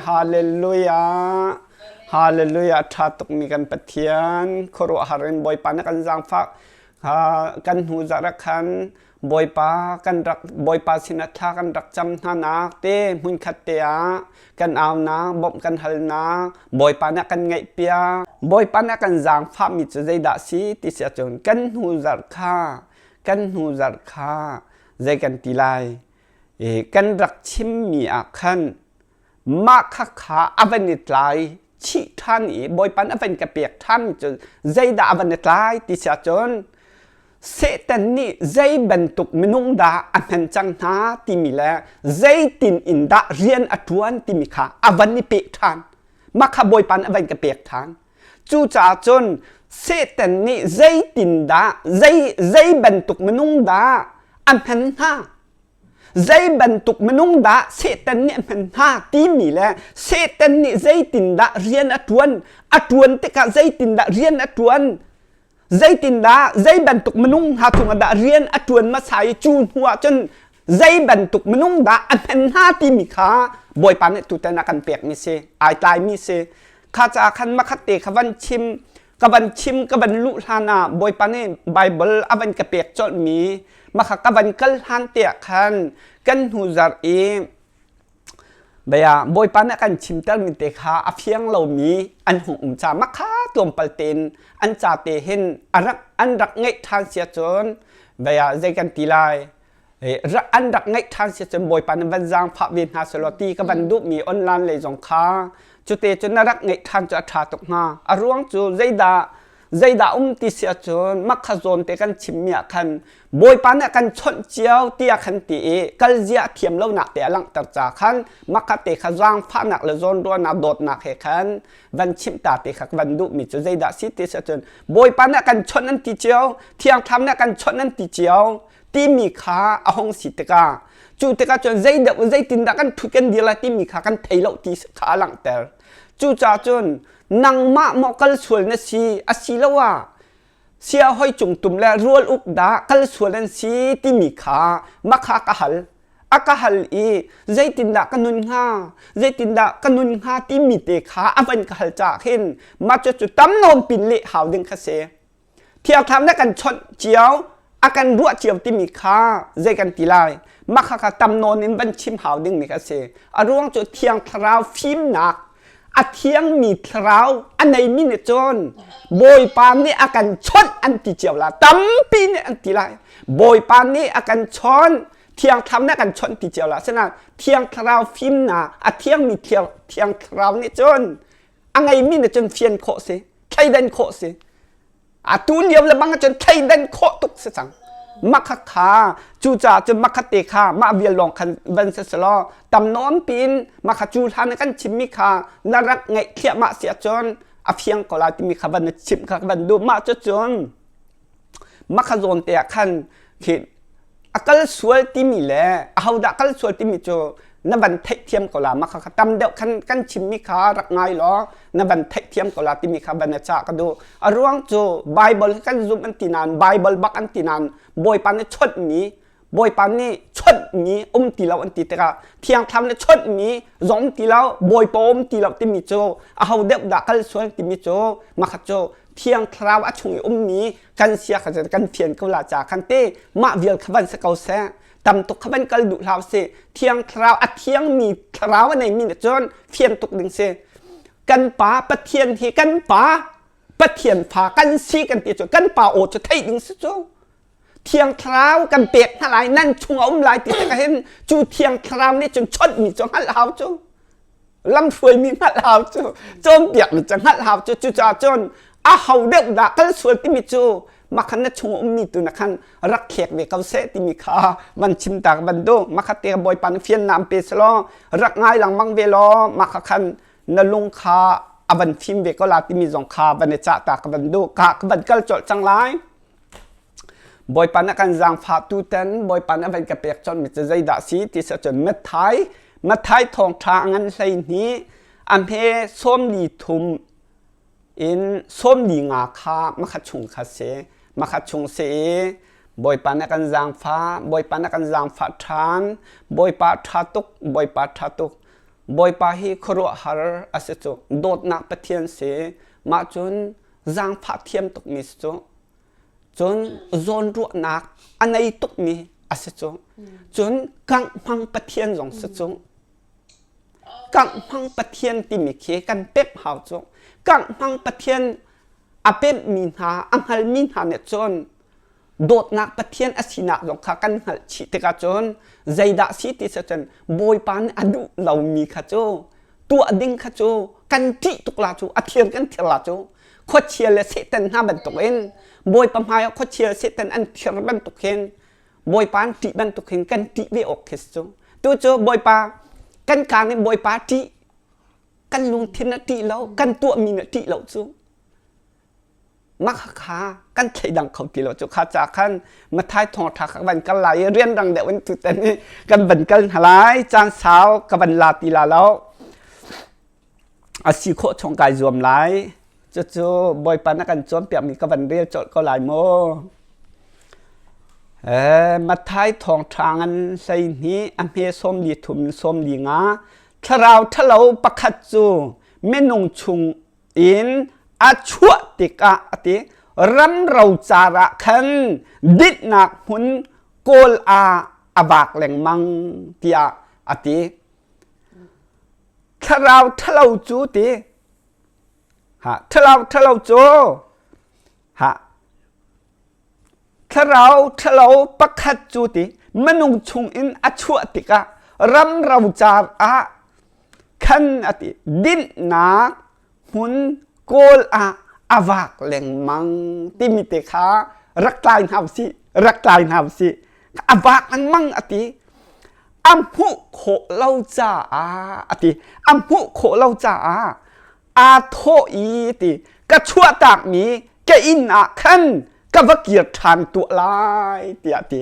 Hallelujah. Hallelujah. Ṭha tukmi kan Pathian. Khuaruahhar in Bawipa na kan zaangfah. Kan hnu zarh ah khan Bawipa kan rak Bawipa sinah thla kan rak cam hna nak te hmunkhat te ah kan aunak, bawmh kan halnak, Bawipa nih a kan ngaihpiak. Bawipa nih a kan zaangfahmi cu zeidah si ti si ahcun kan hnu zarh kha kan hnu zarh kha zei kan ti lai? Kan rak chimmi ah khan mah khakha a van i tlai chih ṭhan i Bawipa nih a van ka pek ṭhan cu zeidah a van i tlai ti si ahcun Satan nih zei bantuk minung dah a hman cang hna timi le zeitin in dah rian a ṭuan timi kha a van i peh ṭhan. Mah kha Bawipa nih a van ka pek ṭhan. Cucaah cun Satan nih zeitindah zei zei bantuk minung dah a hman hna zei bantuk minung dah Satan nih a hman hna timi le Satan nih zeitindah rian a ṭuan a ṭuan tikah zeitindah rian a ṭuan zeitindah zei bantuk minung hna cungah dah rian a ṭuan hmasa i cu hnu ah cun zei bantuk minung dah a hman hna timi kha Bawipa nih tutan a kan pekmi si ai tlaimi si kha caah khan makhat te kha van chim ka van chim ka van luh hlan ah Bawipa nih Bible a van ka pek colhmi makha ka van kal hlan te ah khan kan hnu zarh i baya Bawipa nih a kan chimtermi te kha a fiang lomi an hung um ca makha tlawmpal tein an ca te hin a rak an rak ngeih ṭhan sia cun baya zei kan ti lai an rak ngeih ṭhan si cun Bawipa nih van zaangfah ve hna selaw ti ka van duhmi online lei zong kha cute cun na rak ngeih ṭhan cu a ṭha tuk hnga. A ruang cu zeidah zeidah um ti si ahcun makha zawn te kan chimmi ah khan Bawipa nih a kan chawnh cio tiah khan ti i kal zia a thiam lonak te a langhter ca khan makha te kha zaangfahnak le zawnruahnak dawtnak he khan van chimh ta te kha van duhmi cu zeidah si ti si ahcun Bawipa nih a kan chawnh an ti cio Thiang Thlarau nih a kan chawnh an ti cio timi kha a hung si tikah cu tikah cun zeidah zeitindah kan ṭhut kan dir lai timi kha kan thei lo ti kha a langhter. Cucaah cun nangmah maw kal sual na si asiloah sia hoi cung tum le rual uk dah kal sual an si timi kha makha ka hal a ka hal i zeitindah ka nun hnga zeitindah ka nun hnga timi te kha a van ka hal caah khin mah cu cu tam nawn pin leh hau ding kha si. Thiang Thlarau nih a kan chawnh cio, a kan ruah cio timi kha zei kan ti lai? Mah kha kha tam nawn in van chim hau dingmi kha a si. A ruang cu Thiang Thlarau fimnak, a thiangmi thlarau a neimi nih cun Bawipa nih a kan chawnh an ti cio la. Tampi nih an ti lai. Bawipa nih a kan chawnh, Thiang Thlarau nih a kan chawnh ti cio la. Asinain Thiang Thlarau fimnak, a thiangmi Thiang Thlarau nih cun a ngeimi nih cun fian khawh si thleidan khawh si atu lio le bang ahcun thleidan khawh tuk si cang makha kha cucaah cun makha te kha mah vial lawng khan van si selaw tam nawn piin makha cu hlan kan chimmi kha na rak ngaih thliahmah si ahcun a fiang ko lai timi kha van na chimh kha van duh mah cu cun makha zawn te ah khan khi a kal sual timi le ahodah kal sual timi cu na van theihthiam ko la mah kha tam deuh khan kan chimmi kha rak ngai law na van theihthiam ko la timi kha van cah ka duh a ruang cu Bible kan zum an ti nain Bible bak an ti nain Bawipa nih chawnhmi Bawipa nih chawnhmi um ti lo an ti tikah Thiang Thlarau nih chawnhmi zong um ti lo Bawipa um ti lo timi cu aho deuh dah kal sual timi cu mah kha cu Thiang Thlarau a chung i ummi kan sia kha kan fian ko la ca khan te mah vial kha van si ko seh tam tuk kha van kal duh hlah si thiang thlarau a thiangmi thlarau a neimi nih cun fian tuk ding si kan pa pathian hi kan pa pathian fa kan si kan ti cu kan pa aw cu theih ding si cu thiang thlarau kan pek hna lai nan chung a um lai ti tikah hin cu thiang thlarau nih cun chawnh mi cu hngalh hau cu lamhruaimi hngalh hau cu cawnpiakmi cu hngalh hau cu cucaah cun a ho deuh dah kal sual timi cu makhan na chung ummi tu na khan rak thlek ve ko seh timi kha van chim ta van duh makha te bawipa na fian nam pe selaw rak ngai lengmang ve law makha khan na lung kha a van fim ve ko la timi zong kha van i cah ta ka van duh ka ka van kal colh cang lai Bawipa na kan zaangfah tutan Bawipa na van ka pek colhmi cu zeidah si ti si ahcun Matthai Matthai thawngṭha a ngan 12 a hme 43 in 45 kha makhat chung kha si makhat chung si i Bawipa na kan zaangfah Bawipa na kan zaangfah ṭhan Bawipa ṭha tuk Bawipa ṭha tuk. Bawipa hi khuaruahhar a si cu. Dawtnak Pathian si. Mah cun zaangfah thiam tukmi si cu. Cun zawnruahnak a nei tukmi a si cu. Cun kangh hmang Pathian zong si cu. Kangh hmang Pathian timi khi kan pemh hau cu. Kangh hmang Pathian a pemhmi hna, a hngalmi hna nih cun dawtnak Pathian a sinak zong kha kan hngalh chih tikah cun zeidah si ti si cun Bawipa nih a duh lomi kha cu tuah ding kha cu kan ṭih tuk la cu a thir kan thir la cu khuachia le Satan hna bantukin Bawipa hmai ah khuachia le Satan an thir bantuk hin Bawipa an ṭih bantuk hin kan ṭih ve awk khi si cu tu cu Bawipa kan kaa nih Bawipa ṭih kan lungthin a ṭih lo kan tuahmi nih a ṭih lo cu Mah kha kan thleidang kho ti lo cu kha ca khan Mathai thawngṭha kha van kal lai i rianrang deuh in tutan i kan van kal hna lai caan sau ka van la ti la lo a si khawh chung kai zuam lai cucu Bawipa na kan cawnpiakmi ka van rel colh ko lai mu Mathai thawngṭha ngan 12 a hme 43 45 thlarau ṭhalo pakhat cu minung chung in a chuah tikah a ti ram rocar ah khan dinhnak hmun kawl ah a vak lengmang tiah a ti thlarau ṭhalo cu ti ha thlarau ṭhalo cu ha Thlarau ṭhalo pakhat cu ti minung chungin a chuah tikah ram rocar ah khan a ti dinhnak hmun kawl ah a vak lengmang timi te kha rak tlai hna usih rak tlai hna usih a vak lengmang a ti a hmuh khawh lo caah a ti a hmuh khawh lo caah aa thawh i ti ka chuahtakmi ka inn ah khan ka va kir ṭhan tuah lai tiah ti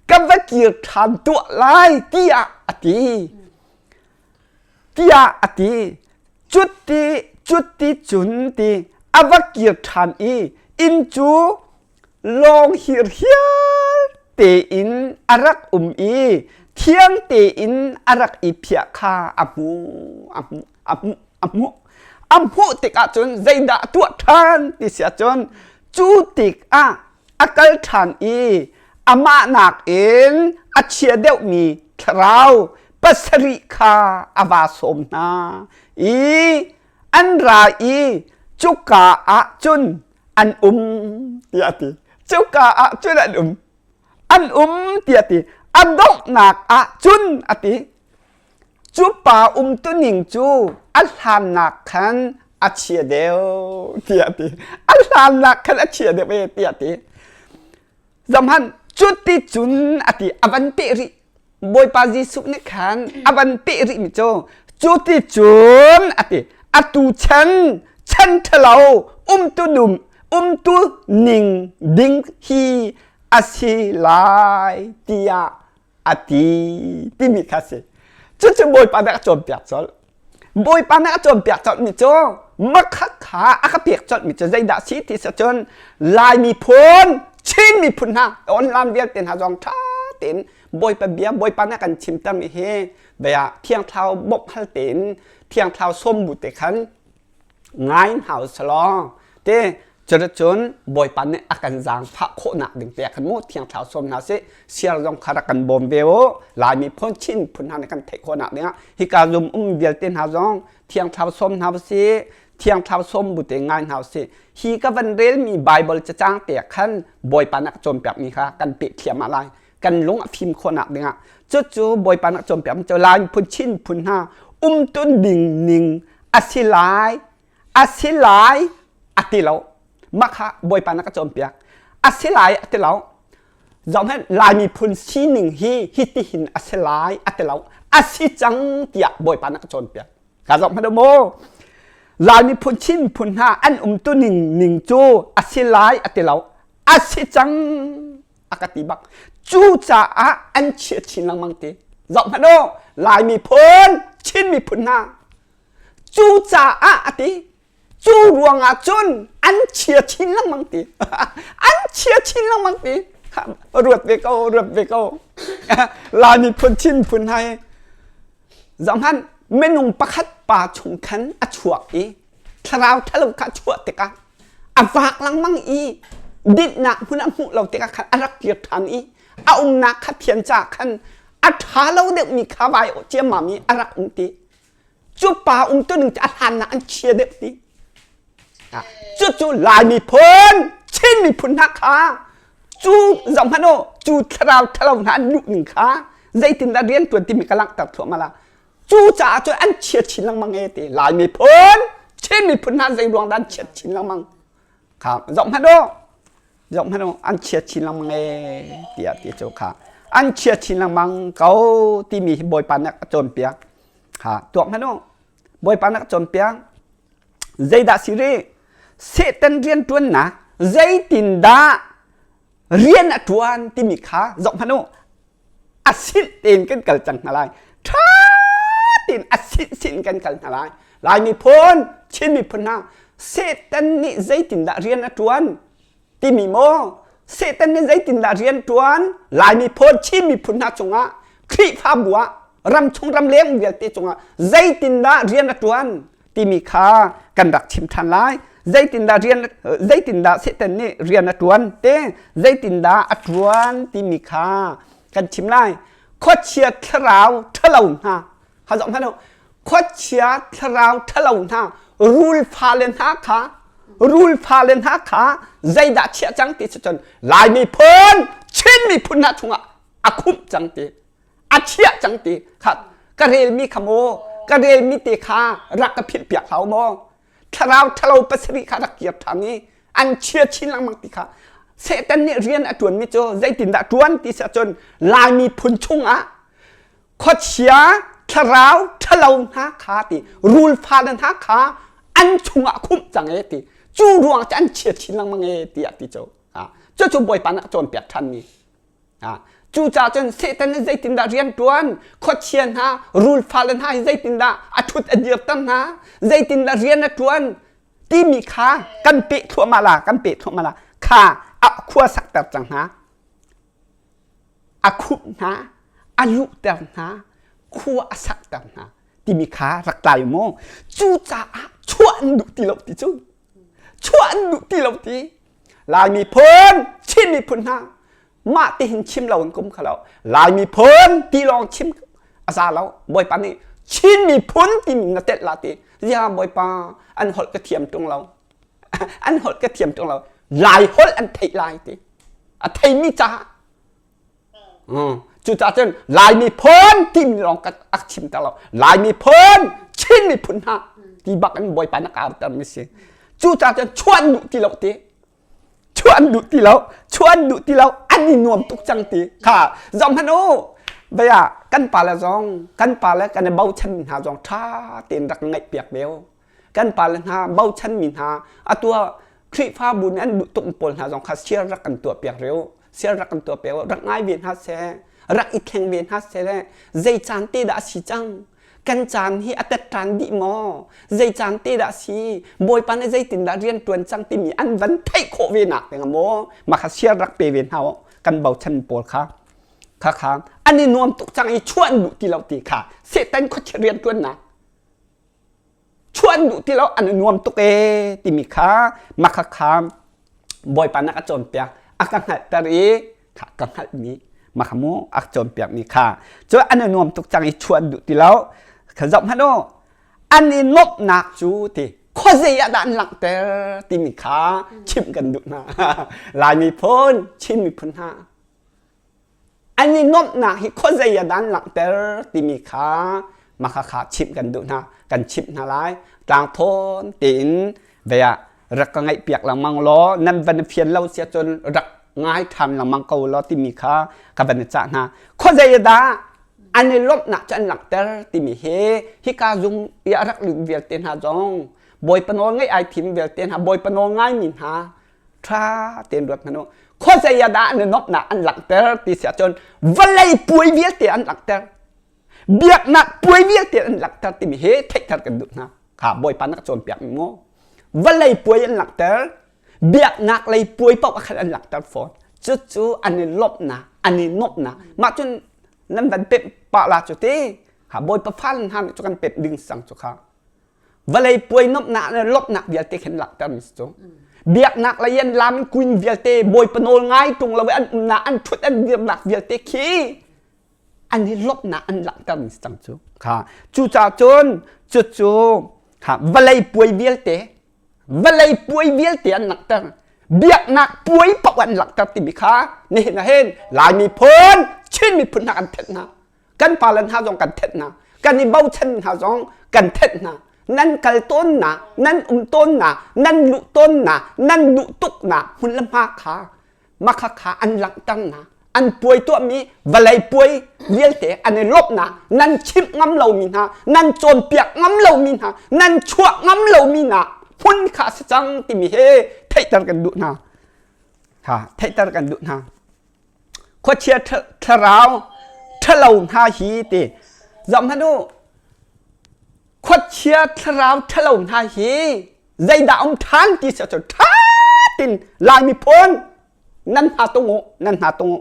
ka va kir ṭhan tuah lai tiah a ti tiah a ti cuti cuti cun ti a va kir ṭhan i inn cu lawng hirhiar tein a rak um i thiang tein a rak i phiah kha a hmu a hmu a hmuh a hmuh a hmuh tikah cun zeidah a tuah ṭhan ti si ahcun cu tikah a kal ṭhan i amah nakin a chia deuhmi thlarau pasarih kha a va sawm hna i an ra i cuka ah cun an um tiah a ti cuka ah cun an um an um tiah a ti a donghnak ah cun a ti Cu pa umtuning cu a hlannak khan a chia deuh tiah a ti. A hlannak khan a chia deuh e tiah a ti. Zamhan cuti cun a ti a van peh rih. Bawipa Jesuh nih khan a van peh rih mi cu cuti cun a ti. Atu chan chan ṭhalo umtu dum umtu ning ding hi a si lai tiah a ti timi kha si cucu bawipa nih a cawnpiak colh bawipa nih a cawnpiak colh mi cu makha kha a ka pek colh mi cu zeidah si ti si cun lai miphun Chin miphun hna online vialte hna zong ṭha tein bawipa bia bawipa nih a kan chimter mi hi bia thiang thlarau bawmh hal tein thiang thlarau sawm bu te khan ngai hna usalaw te Cuticun Bawipa nih a kan zaangfah khawhnak ding te khan mu Thiang Thlarau sawm hna sih siar zong kha rak kan bawm ve u Lai miphun Chin phun hna nih kan theih khawhnak dingah hika zum um vialte hna zong Thiang Thlarau sawm hna usih Thiang Thlarau sawm bu te ngai hna usih hi ka van relmi Bible cacang te khan Bawipa nih a ka cawnpiakmi kha kan peh thliahmah lai kan lung a fim khawhnak dingah cucu Bawipa nih a cawnpiakmi cu Lai miphun Chin phun hna umtun ding ning a si lai a si lai a ti lo mah kha bawipa na ka cawnpiak a si lai a ti lo zohhmanh lai miphun sining hi hitihin a si lai a ti lo a si cang tiah bawipa na ka cawnpiak ka zoh hmanh maw lai miphun chin phun hna an umtu ning ning cu a si lai a ti lo a si cang a ka ti bak cucaah an chia chin lengmang ti zoh hmanh u lai miphun chin miphun hna Cucaah a ti cu ruangah cun an chia chin lengmang ti an chia chin lengmang ti ruat ve ko ruat ve ko Lai miphun Chin phun hai zohhmanh. Minung pakhat pa chung khan a chuak i thlarau ṭhalo kha a chuah tikah a vak lengmang i dinhnak hmun a hmuh lo tikah khan a rak kir ṭhan i a umnak kha thian caah khan a ṭha lo deuhmi kha vai ciammam i a rak um ti. Cu pa umtuning cu a hlannak an chia deuh ti. Cucu Lai miphun, Chin miphun hna kha cu zoh hmanh u, cu thlarau ṭhalo hna an luh ning kha zeitindah rian ṭuan timi ka langhter thluahmah la. Cu caah cun an chia chin lengmang e ti. Lai miphun, Chin miphun hna zei ruang dah an chiat chin lengmang? Kha zoh hmanh u, zoh hmanh u, an chia chin lengmang e tiah ti cu kha an chia chin lengmang ko timi hi Bawipa nih a cawnpiak. Ha tuak hmanh u, Bawipa nih a cawnpiak. Zeidah si rih? Satan rianṭuannak zeitindah rian a ṭuan timi kha zoh hmanh u. A sinh tein kan kal cang hna lai. Ṭha tein a sinh sin kan kal hna lai. Lai miphun, Chin miphun hna, Satan nih zeitindah rian a ṭuan timi maw Satan nih zeitindah rian ṭuan Lai miphun, Chin miphun hna cungah Khrihfabu ah ramchung ramleng vialte cungah zeitindah rian a ṭuan timi kha kan rak chim ṭhan lai. Zeitindah rian zeitindah Satan nih rian a ṭuan te zeitindah a ṭuan timi kha kan chim lai. Khuachia thlarau ṭhalo hna ha zoh hmanh u khuachia thlarau ṭhalo hna rul fale hna kha rul fale hna kha zeidah chiah cang ti cun Lai miphun Chin miphun hna chungah a khumh cang ti a chiah cang ti kha ka relmi kha maw ka relmi te kha rak ka philh piak hau maw thlarau ṭhalo pasarih kha rak kir ṭhan i an chia chin lengmang ti kha Satan nih rian a ṭuanmi cu zeitindah ṭuan ti si ahcun Lai miphun chungah khuachia thlarau ṭhalo hna kha ti rul fale hna kha an chungah khumh cang e ti cu ruang cu an chia chin lengmang e tiah ti cu cucu Bawipa nih a cawnpiak ṭhanmi Cucaah cun Satan nih zeitindah rian ṭuan, khuachia hna, rul fale hna hi zeitindah a ṭhut a dirter hna, zeitindah rian a ṭuan timi kha kan peh thluahmah la, kan peh thluahmah la kha a khua sakter cang hna. A khumh hna, a luhter hna, khua a sakter hna timi kha rak tlai mu. Cucaah chuah an duh ti lo ti cu. Chuah an duh ti lo ti. Lai miphun, Chin miphun hna mah tihin chim lo in kum kha lo. Lai miphun ti lawng chim a za lo. Bawipa nih Chin miphun timi na telh la ti. Zia Bawipa an holh ka thiam ṭung lo. an holh ka thiam ṭung lo. Lai holh an theih lai ti. A theimi caah Cucaah cun Lai miphun timi lawng ka ak chim ter lo. Lai miphun, Chin miphun hna ti bak in Bawipa na ka auter mi si. Cucaah cun chuan duh ti lo ti. Chuan duh ti lo, chuan duh ti lo, an i nuam tuk cang ti. Kha zong hmanh u. Bia kan pa le zong, kan pa le kan i bochan mi hna zong ṭha tein rak ngaih piak ve u. Kan pa le hna bochan mi hna atua Khrihfabu nih an duh tuk pawl hna zong kha share rak kan tuah piak reu. Sial rak kan tuah piak rak ngai ve hna seh rak i thleng ve hna seh le zei caan te dah a si cang kan caan hi a tet ṭan dih maw zei caan te dah si bawipa nih zeitindah rian ṭuan cang timi an van theih khawh ve nak ding maw mah kha sial rak pe ve hna u kan bochan pawl kha kha kha an i nuam tuk cang i chuan duh ti lo ti kha Satan khuachia rian ṭuannak chuan duh ti lo an i nuam tuk ee timi kha makha kha bawipa nih a cawnpiak a ka hngalhter i kha ka hngalhmi makha mu a ka cawnpiakmi kha cu an i nuam tuk cang i chuan duh ti lo kha zoh hmanh u an i nuamhnak cu ti khuazei ah dah an langhter timi kha chimh kan duh hna Lai miphun Chin miphun hna An i nuamhnak hi khuazei ah dah an langhter timi kha mah kha chimh kan duh hna. Kan chimh hna lai. Tlangthawn tein vei ah rak ka ngaihpiak lengmang law nan van fian lo si ahcun rak ngai ṭhan lengmang ko law timi kha ka van i cah hna. Khuazei ah dah an i lawmhnak cu an langhter timi hi hika zung i a rak lut vialte hna zong Bawipa nawl ngaih ai thim vialte hna Bawipa nawl ngaimi hna ṭha tein ruat hmanh u khuazei ah dah an i nuamhnak an langhter ti si ahcun vawlei puai vialte an langhter biaknak puai vialte an langhter timi hi theihter kan duh hna kha bawipa na ka cawnpiak mi mu vawlei puai an langhter biaknak lei puai paoh khan an langhter fawn cucu an i lawmhnak an i nuamhnak mah cun nan van pemh pah la cu ti. Ha Bawipa fale hna nih cu kan pemh ding sang cu kha. Vawlei puai nuamhnak le lawmhnak vialte khin langhter mi si cu. Biaknak le yan lam queen vialte Bawipa nawl ngai ṭung lo i an umnak an ṭhut an dirnak vialte khi an i lawmhnak an langhter mi si cang cu. Kha cucaah cun cucu kha vawlei puai vialte vawlei puai vialte an langhter biaknak puai paoh an langhter timi kha nihin ah hin Lai miphun Chin miphun hna kan thenh hna kan pale hna zong kan thenh hna kan i bochan hna zong kan thenh hna nan kal tawn na nan um tawn na nan luh tawn na nan duh tuk na hmun le hma kha Makha kha an langhter na an puai tuahmi vawlei puai vialte an i lawmhnak nan chimh ngam lomi hna nan cawnpiak ngam lomi hna nan chuah ngam lomi hna hmun kha a si cang timi he theihter kan duh hna ha theihter kan duh hna khuachia thlarau ṭhalo hna hi ti zoh hmanh u khuachia thlarau ṭhalo hna hi zeidah um ṭhan ti si ahcun ṭha tin Lai miphun nan hna tung u nan hna tung u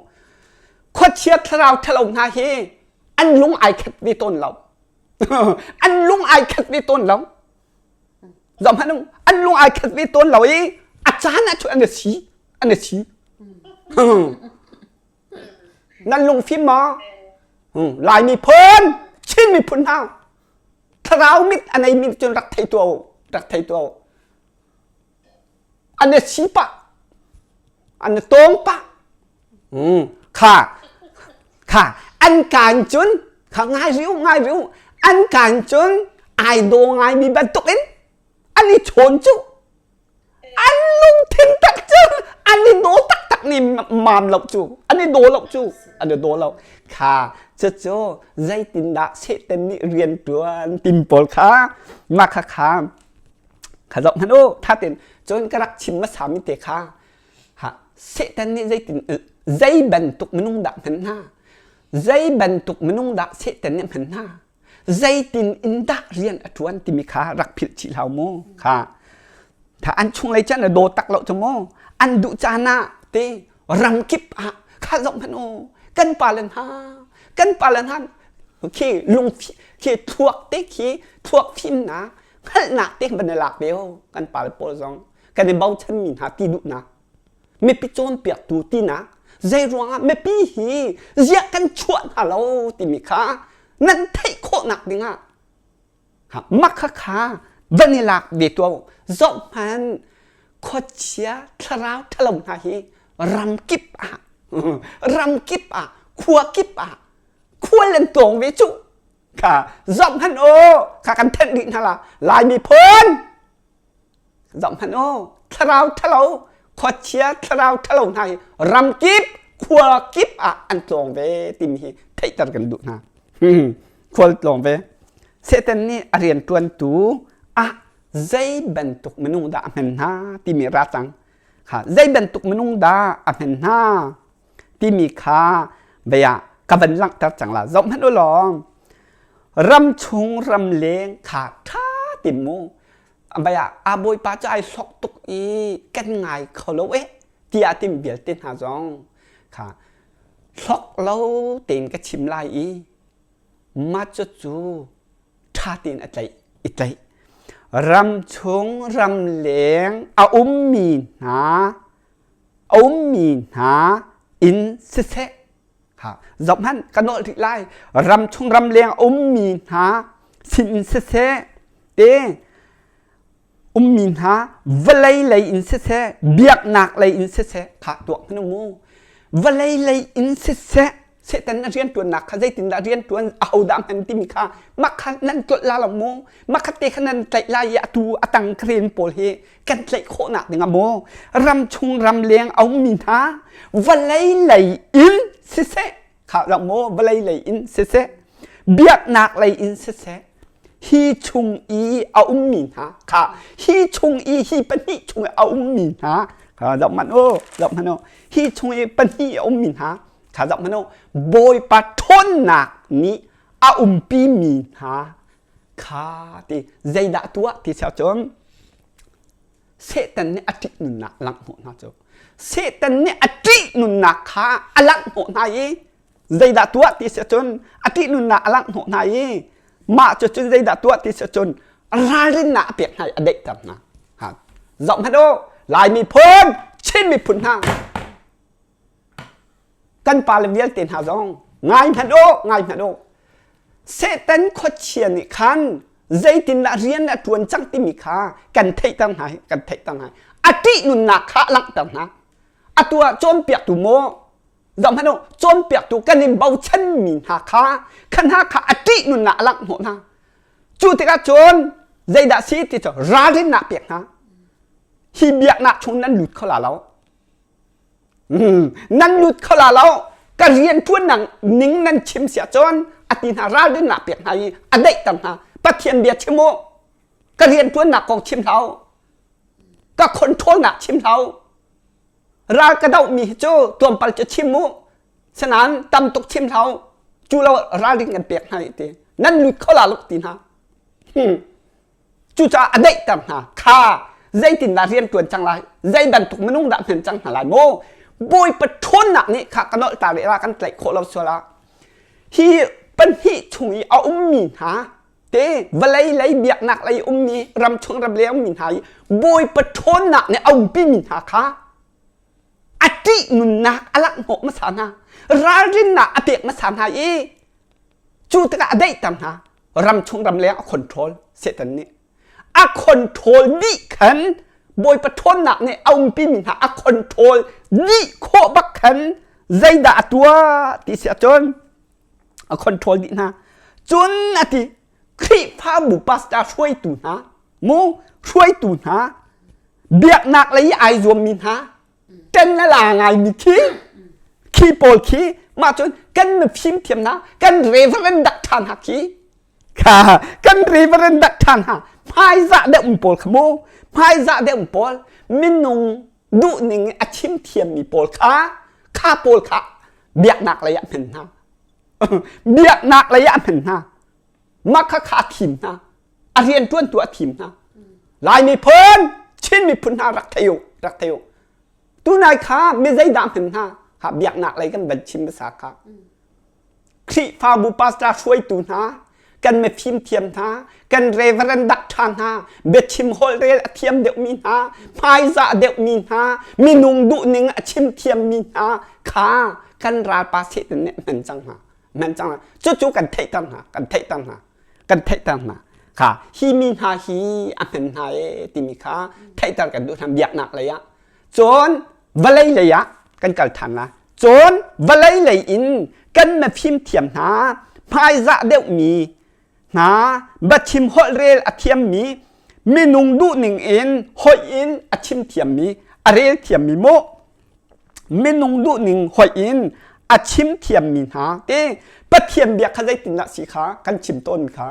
khuachia thlarau ṭhalo hna hi an lung ai khat ve tawn lo an lung ai khat ve tawn lo zoh hmanh u an lung ai khat ve tawn lo i a caan ah cun an i si an i si nan lungfim maw Lai miphun Chin miphun hna thlarau mit a neimi cun rak thei tuah u rak thei tuah u an i si pah an i tawng pah kha kha an kaan cun kha ngai rih u ngai rih u an kaan cun ai daw ngaimi bantuk in an i chawn cu An lungthin tak cu an i daw taktak ni mam lo cu an i daw lo cu an i daw lo kha cucu zeitindah Satan nih rian ṭuan tim pawl kha mah kha kha kha zoh hmanh u tha tein cun ka rak chim hmasa mi te kha ha Satan nih zeitin zei bantuk minung dah hman hna zei bantuk minung dah Satan nih hman hna zeitin in dah rian a ṭuan timi kha rak philh chih hlau mu kha tha an chunglei chan a daw tak lo cu mu an duh caan ah te ramkip ah kha zoh hmanh u kan pa le hna kan pa le hna khi lung khi thluak te khi thluak fimnak hngalhnak te ban i lak ve u kan pa le pawl zong kan i bochan mi hna ti duhnak mipi cawnpiaktu tinak zei ruangah mipi hi ziah kan chuah hna lo timi kha nan theih khawhnak dingah makha kha van i lak ve tuah zoh hmanh khuachia thlarau ṭhalo hna hi ramkip ah ramkip ah khua kip ah khual an tawng ve cu kha zoh hmanh u kha kan thenh rih hna la Lai miphun Zoh hmanh u, thlarau ṭhalo, khuachia thlarau ṭhalo hna hi ramkip, khua kip ah an tlawng ve timi hi theihter kan duh hna. Khual tlawng ve. Satan nih a rianṭuantu ah zei bantuk minung dah a hman hna timi ra cang. Kha zei bantuk minung dah a hman hna timi kha vei ah ka van langhter cang la. Zoh hmanh u law, ram chung ram leng kha ṭha tin mu Vai ah a bawipa cu ai hlok tuk i kan ngai kho lo eh tiah tim vialte hna zong kha hlok lo tein ka chim lai i mah cu cu ṭha tein a tlaih i tlaih ram chung ram leng a ummi hna a ummi hna in siseh ha zoh hmanh ka nolh rih lai ram chung ram leng ummi hna sin in siseh te ummi hna vawlei lei in siseh biaknak lei in siseh kha tuak hmanh mu vawlei lei in siseh Satan a rianṭuannak kha zeitindah rianṭuan ahodah hman timi kha mah kha nan tlolh la lo mu mah kha te kha nan tlaih lai i atu a tang kren pawl hi kan tlaih khawhnak dingah maw ram chung ram leng a ummi hna vawlei lei in siseh kha rak maw vawlei lei in siseh biaknak lei in siseh hi chung i a ummi hna kha hi chung i hi pahnih chung i a ummi hna kha zoh hmanh u zoh hmanh u hi chung i pahnih a ummi hna kha zoh hmanh u Bawipa ṭhawnnak nih a umpi mi hna kha ti zeidah tuah ti si ahcun Satan nih a ṭih nunnak a langhhnawh hna cu Satan nih a ṭih nunnak kha a langhhnawh hna i. Zeidah tuah ti si cun a ṭihnunnak a langh hnawh hna i mah cu cun zeidah tuah ti si cun ralrinnak a pek hna i a daihter hna. Ha. Zoh hmanh u, Lai miphun, Chin miphun hna kan pale vialte hna zong ngai hmanh u, ngai hmanh u. Satan khuachia nih khan zeitindah rian a ṭuan cang timi kha kan theihter hna kan theihter hna. A ṭihnunnak kha a langhter hna. Atu ah cawnpiaktu maw zoh hmanh u cawnpiaktu kan in bochanmi hna kha kha hna kha a ṭih nunnak a langh hnawh hna. Cu tikah cun zeidah si ti cu ralrinnak pek hna. Hi biaknak chung nan lut kho la lo. Nan lut kho la lo. Ka rian ṭuannak ning nan chim siah cun a ti hna ralrinnak pek hna i a daihter hna. Pathian bia chim u. Ka rian ṭuannak kong chim hlah u. Ka controlnak chim hlah u. Ral ka dohmi hi cu tlawmpal cu chim u. Sinain tam tuk chim hlah u. Cu lo ralring kan pek hna i ti. Nan lut kho la lo ti hna. Hmm. Cucaah a daihter hna. Kha zeitindah rian ṭuan cang lai? Zei bantuk minung dah hman cang hna lai maw? Bawipa ṭhawnnak nih kha ka nolh ta rih la kan tlaih khawh lo sual ah. Hi pahnih chung i a ummi hna te vawlei lei biaknak lei ummi ramchung ramleng ummi hna i Bawipa ṭhawnnak nih a umpimi hna kha a ṭih nunnak a langhhnawh hmasa hna ralrinnak a pek hmasa hna i cu tikah a daihter hna ramchung ramleng a control Satan nih a control dih khan Bawipa ṭhawnnak nih a umpimi hna a control dih khawh bak khan zeidah a tuah ti si ahcun a control dih hna cun a ti Khrihfabu pastor hruaitu hna mu hruaitu hna biaknak lei ai zuammi hna ten na la ngaimi khi khi pawl khi mah cun kan mifim thiam hna kan reverend dak ṭha hna khi kha kan reverend dak ṭha hna hmaizah deuh pawl kha mu hmaizah deuh pawl minung duhning a chim thiammi pawl kha kha pawl kha biaknak lei ah hman hna biaknak lei ah hman hna mah kha kha a thim hna a rian ṭuantu a thim hna Lai miphun Chin miphun hna rak thei u rak thei u tunai kha mi zeidah hman hna ha biaknak lei kan van chim hmasa kha Khrihfabu pastor hruaitu hna kan mifim thiam hna kan reverend dak ṭha hna biachim holhrel a thiam deuhmi hna hmaizah deuhmi hna minung duhning a chim thiammi hna kha kan ralpa Satan nih a hman cang hna hman cang hna cucu kan theihter hna kan theihter hna kan theihter hna kha hi mi hna hi a hman hna e timi kha theihter kan duh hna biaknak lei ah cun vawlei lei ah kan kal ṭhan la cun vawlei lei in kan mifim thiam hna hmaizah deuhmi hna biachim holhrel a thiammi minung duhning in hoih in a chim thiammi a rel thiammi mu minung duhning hoih in a chim thiammi hna te Pathian bia kha zeitindah si kha kan chim tawn kha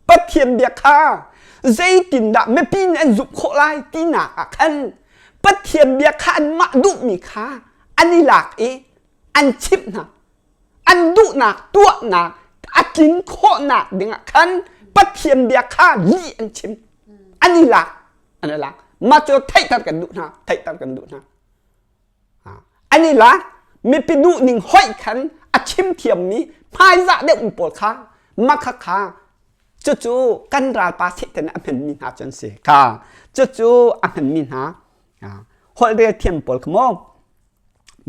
Pathian bia kha zeitindah mipi nih an zumh khawh lai tinak ah khan Pathian bia kha anmah duhmi kha an i lak i an chimh hna an duhnak tuahnak a tlin khawhnak dingah khan Pathian bia kha lih an chim an i lak an i lak mah cu theihter kan duh hna theihter kan duh hna An i lak mipi duhning hoih khan a chim thiammi hmaizah deuh pawl kha makha kha cucu kan ralpa Satan a hmanmi hna cu an si kha cucu a hmanmi hna holhrel thiam pawl kha maw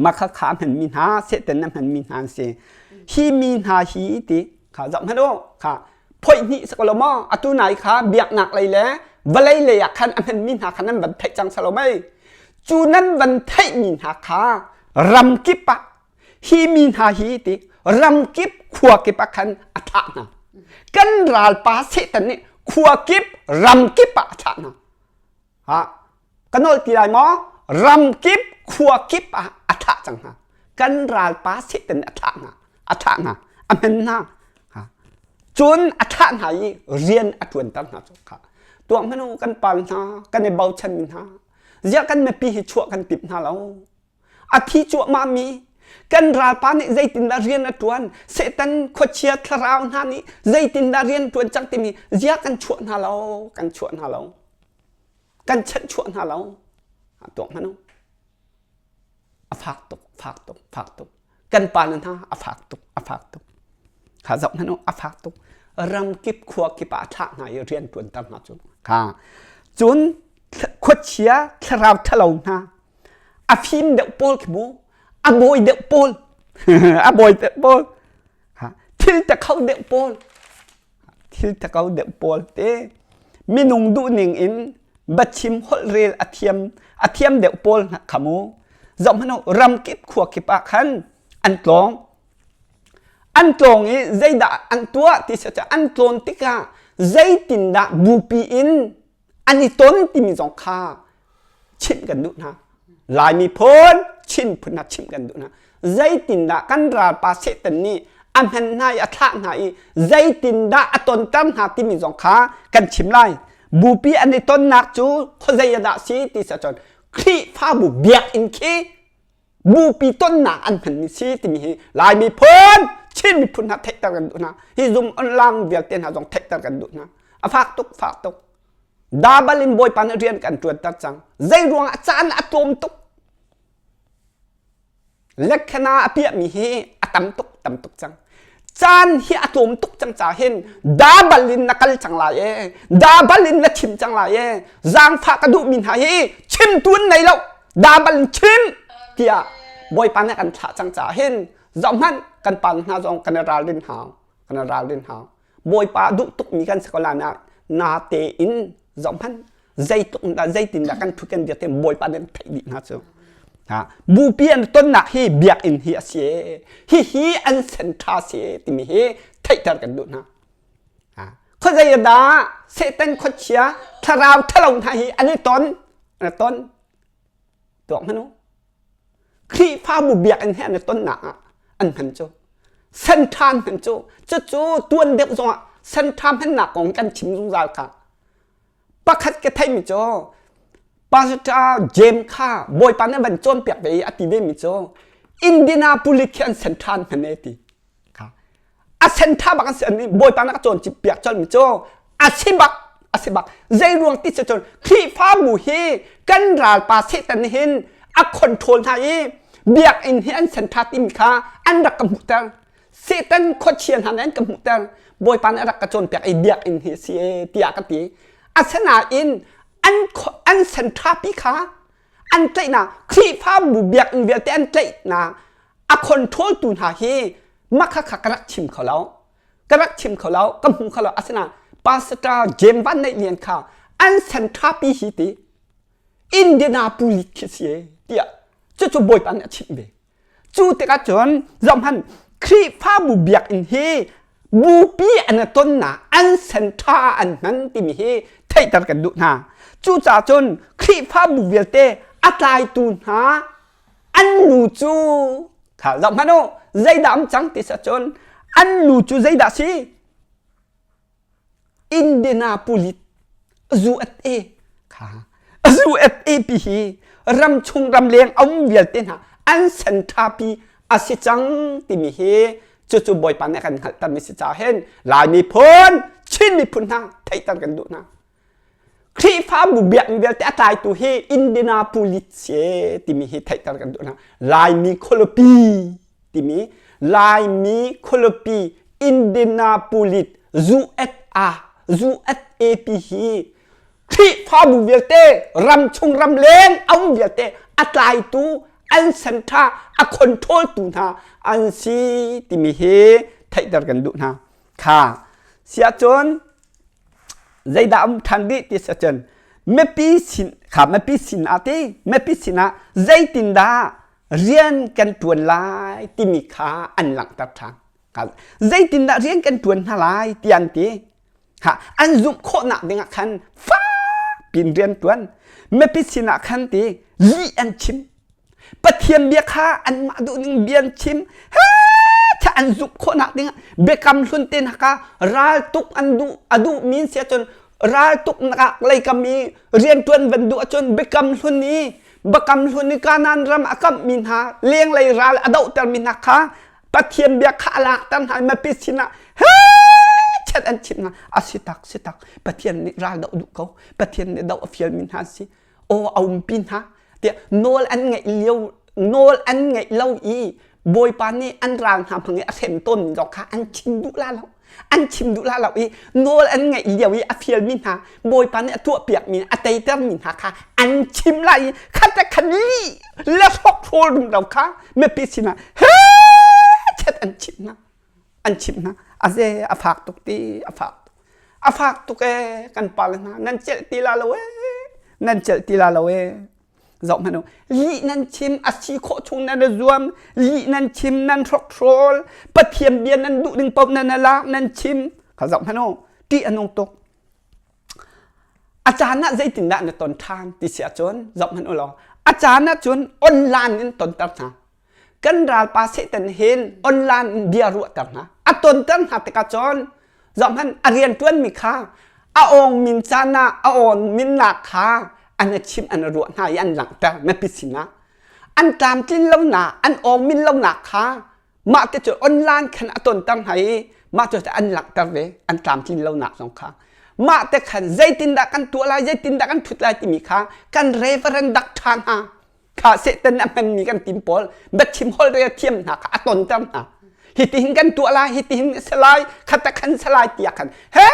makha kha a hmanmi hna Satan a hmanmi hna an si hi mi hna hi ti kha zoh hmanh u kha phoih hnih si ko lo maw atu nai kha biaknak lei le vawlei lei ah khan a hmanmi hna kha nan van theih cang salo mei cu nan van theihmi hna kha ram kip ah hi mi hna hi ti ram kip khua kip ah khan a thlah hna kan ralpa Satan nih khua kip ram kip ah a thlah hna Ha, ka nawl ti lai maw? Ram kip, khua kip ah a thah cang hna. Kan ralpa Satan a thah hna, a thah hna, a hman hna. Ha. Cun a thah hna i rian a ṭuanter hna cu kha. Tuah hmanh u kan pal hna, kan i bochan hna. Ziah kan mipi hi chuah kan timh hna lo. A thi cuahmahmi kan ralpa nih zeitindah rian a ṭuan, Satan khuachia thlarau hna nih zeitindah rian ṭuan cang timi ziah kan chuah hna lo, kan chuah hna lo. Kan chanhchuah hna lo. Tuak hmanh u. A fak tuk, fak tuk, fak tuk. Kan pa le hna a fak tuk, a fak tuk. Kha zoh hmanh u, a fak tuk. Ram kip khua kip ah a thlah hna i rian ṭuanter hna cu. Kha. Cun khuachia thlarau ṭhalo hna a fim deuh pawl khi mu a bawi deuh pawl a bawi deuh pawl thil te kho deuh pawl thil te kho deuh pawl te minung duh ning in biachim holh rel a thiam a thiam deuh pawl kha mu zoh hmanh u ram kip khua kip ah khan an tlawng an tlawng i zeidah an tuah ti si an tlawn tikah zeitindah bupi in an i ton timi zong kha chimh kan duh hna. Lai miphun Chin phun hna chimh kan duh hna. Zeitindah kan ralpa Satan nih a hman hna i a thlah hna i zeitindah a tonter hna timi zong kha kan chim lai. Bupi an i tonnak cu khuazei ah dah si ti si ahcun Khrihfabu biakinn khi bupi tonnak an hmanmi si timi hi Lai miphun Chin miphun hna theihter kan duh hna. Hi zum online vialte hna zong theihter kan duh hna. A fak tuk, fak tuk. Dabal in Bawipa nih rian kan ṭuanter cang. Zei ruangah caan a tlawm tuk. Lekhana a piahmi hi a tam tuk, tam tuk cang. Caan hi a tlawm tuk cang ca hin dabal in na kal cang lai e. Dabal in na chim cang lai e. Zaangfah ka duhmi hna hi chim tuan nei lo. Dabal in chim tiah Bawipa nih kan thlah cang ca hin zohhmanh kan pa hna zong kan i ralrin hau. Kan i ralrin hau. Bawipa duh tukmi kan si ko lai na na tein zohhmanh zeitluk dah zeitin dah kan thut kan dir te Bawipa nih theih dih hna cu ha bupi an tonnak hi biakinn hi a si hi hi an sen tha si timi hi theihter kan duh hna ha khuazei dah Satan khuachia thlarau thalo hna hi an i ton an i ton tuak hmanh u Khrihfabu biakinn he an i tonnak ah an hman cu senṭha an hman cu cucu tuan deuh zongah senṭha hmannak kong kan chim zungzal kha pakhat ka theimi cu Pastor James kha Bawipa nih van cawnpiak ve i a ti ve mi cu Indianapolis khi an senṭha an hman e ti kha a senṭha bak an si an Bawipa nih a cawn piak colh mi cu a si bak a si bak zei ruang ti si cun Khrihfabu hi kan ralpa Satan nih hin a control hna i biakinn hi an senṭha timi kha an rak ka hmuhter Satan khuachia hna nih an ka hmuhter Bawipa nih a rak ka cawnpiak i biakinn hi a si e tiah ka ti asinain an an senṭha pi kha an tlaihnak Khrihfabu biakinn vialte an tlaihnak a control tu hna hi makha kha ka rak chim kho lo ka rak chim kho lo ka hmu kho lo asinain pastor James Van Neih Lian kha an sen ṭhapi hi ti Indianapolis khi si e tiah cucu Bawipa nih a chimh ve cu tikah cun zohhmanh Khrihfabu biakinn hi bupi an i tonnak an sen ṭha an hman timi hi theihter kan duh hna cucaah cun Khrihfabu vialte a tlaitu hna an lu cu kha zoh hmanh u zeidah um cang ti cun an lu cu zeidah si Indianapolis USA kha USA pi hi ram chung ram leng a um vialte hna an senṭha pi a si cang timi hi cucu Bawipa nih a kan hngalhtermi si caah hin Lai miphun Chin miphun hna theihter kan duh hna Khrihfabu biakinn vialte a tlaitu hi Indianapolis si timi hi theihter kan duh hna. Laimi khualipi timi Laimi khualipi Indianapolis USA USAP hi Khrihfabu vialte ramchung ramleng a um vialte a tlaitu an senṭha a control tu hna an si timi hi theihter kan duh hna. Kha siahcun zeidah um ṭhan dih ti si cun mipi sin kha mipi sin ah ti mipi sin ah zeitindah rian kan ṭuan lai timi kha an langhter ṭhan zeitindah rian kan ṭuan hna lai ti an ti ha an zumh khawhnak dingah khan fak pin rian ṭuan mipi sin ah khan ti lih an chim Pathian bia kha anmah duhning bia an chim he an zumh khawhnak dingah biakam hlun te hna kha raltuk an duh a duh mi si ahcun raltuk nak leikam i rianṭuan van duh ahcun biakam hlun i biakam hlun i Kanaan ram a kamh mi hna lenglei ral a dohter mi hna kha Pathian bia kha a lakter hna i mipi sinah he chet an chimh hna a si tak si tak Pathian nih ral doh duh ko Pathian nih doh a fial mi hna an si aw a umpi hna tiah nawl an ngeih lio nawl an ngeih lo i. Bawipa nih an ral hna hmang i a hrem tawnmi zong kha an chim duh la lo. An chim duh la lo i nawl an ngaih lio i a fialmi hna Bawipa nih a tuahpiakmi a teitermi hna kha an chim lai i khat le khat lih le hrokhrawl rumro kha mipi sinah he chet an chimh hna. An chimh hna. A ze a fak tuk ti a fak tuk. A fak tuk ee kan pale hna nan celh ti la lo ee nan celh ti la lo ee. Zoh hmanh u. Lih nan chim a si khawh chung nan i zuam. Lih nan chim nan hrokhrawl. Pathian bia nan duh ding paoh nan lak nan chim. Kha zoh hmanh u. Ṭih a nung tuk. A caan ah zeitindah na ton ṭhan ti si ahcun zoh hmanh u law a caan ah cun online in tonter hna. Kan ralpa Satan hin online in bia ruahter hna. A tonter hna tikah cun Zohhmanh, a rianṭuanmi kha a awngmin caan ah a awnminnak kha an i chimh an i ruah hna i an langhter mipi sinah. An tlamtlin lonak, an awngmin lonak kha mah te cu online khan a tonter hna i mah cu an langhter ve an tlamtlin lonak zong kha. Mah te khan zeitindah kan tuah lai, zeitindah kan ṭhut lai timi kha kan reverend doctor hna kha Satan a hmanmi kan tim pawl biachim holhrel thiam hna kha a tonter hna. Hitihin kan tuah lai, hitihin a si lai, khata khan si lai tiah khan he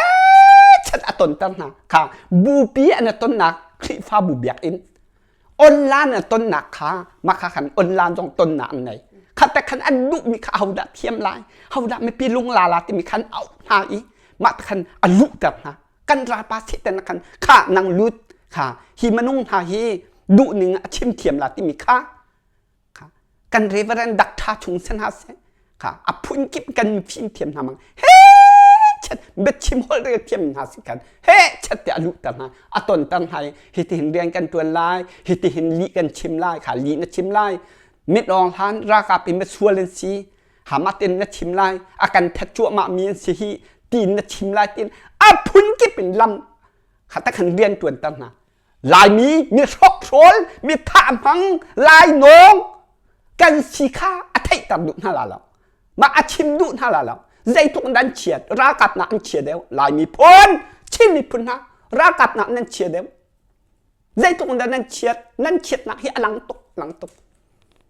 chat a tonter hna. Kha bupi an a tonnak Khrihfabu biakinn online a tonnak kha mah kha khan online zong tonnak an ngei. Khata khan an duhmi kha hodah thiam lai, hodah mipi lung la la timi khan auh hna i mah khan a luhter hna. Kan ralpa Satan khan kha nang lut kha hi minung hna hi duhning a chim thiam la timi kha kan reverend doctor chung sen ha se kha a phun kip kan fim thiam hna mang he chet biachim holh rel thiam hna si kan he chet te a luh ter hna a ton ter hna hi ti hin rian kan tuan lai hi ti hin li kan chim lai kha li na chim lai mit ong hlan ralkap in sual an si hamat in na chim lai a kan that cuahmah mi an si hi tiin na chim lai tin a phun kip in lam kha ta khan rian tuan ter hna Laimi mi hrokhrawl mi thah hmang lainawng kan si kha a theihter duh hna la lo mah a chim duh hna la lo zeitluk nan chiat ralkap nak an chia deuh Laimi phun Chin miphun hna ralkap nak nan chia deuh zeitluk dah nan chiat nan chiatnak hi a lang tuk lang tuk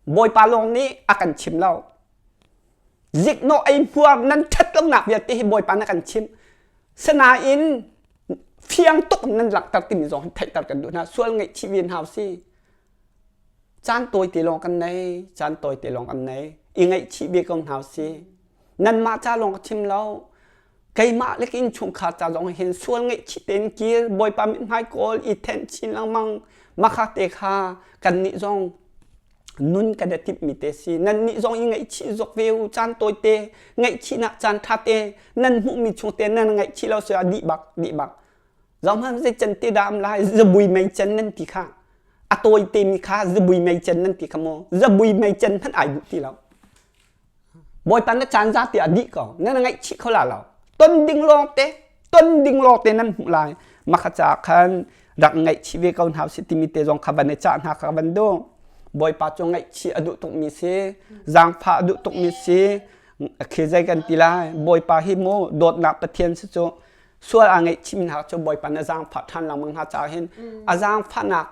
Bawipa lawng nih a kan chim lo ziknawh ei hmuar nan ṭhat lonak vialte hi Bawipa na kan chimh sinain fiang tuk nan langhter timi zong hi theihter kan duh hna sual ngaihchih ve hna si caan tawi te lawng kan nei caan tawi te lawng kan nei i ngaihchih ve ko hna si nanmah ca lawng ka chim lo keimah le ka innchungkhar ca zong hin sual ngaihchih tein kir Bawipa mithmai kawl i thenh chin lengmang makha te kha kannih zong nun kan i timhmi te si nan nih zong i ngaihchih zok ve u caan tawi te ngaihchihnak caan ṭha te nan hmuhmi chung te nan ngaihchih lo si ah dih bak dih bak zohhmanh zei can te dah am lai zabui mei can nan ti kha a tawi te mi kha zabui mei can nan ti kha maw zabui mei can hmanh ai duh ti lo Bawipa na caan za tiah dih ko na ngaihchih kho la lo ton ding lawng te ton ding lawng te nan hmuh lai makha ca khan rak ngaihchih ve ko hna si timi te zong kha van i cah hna kha van duh Bawipa cu ngaihchih a duh tukmi si zaangfah a duh tukmi si khi zei kan ti lai Bawipa hi mu dawtnak Pathian si cu sual aa ngaihchih hna cu Bawipa na zaangfah ṭhan lengmang hna caah hin a zaangfahnak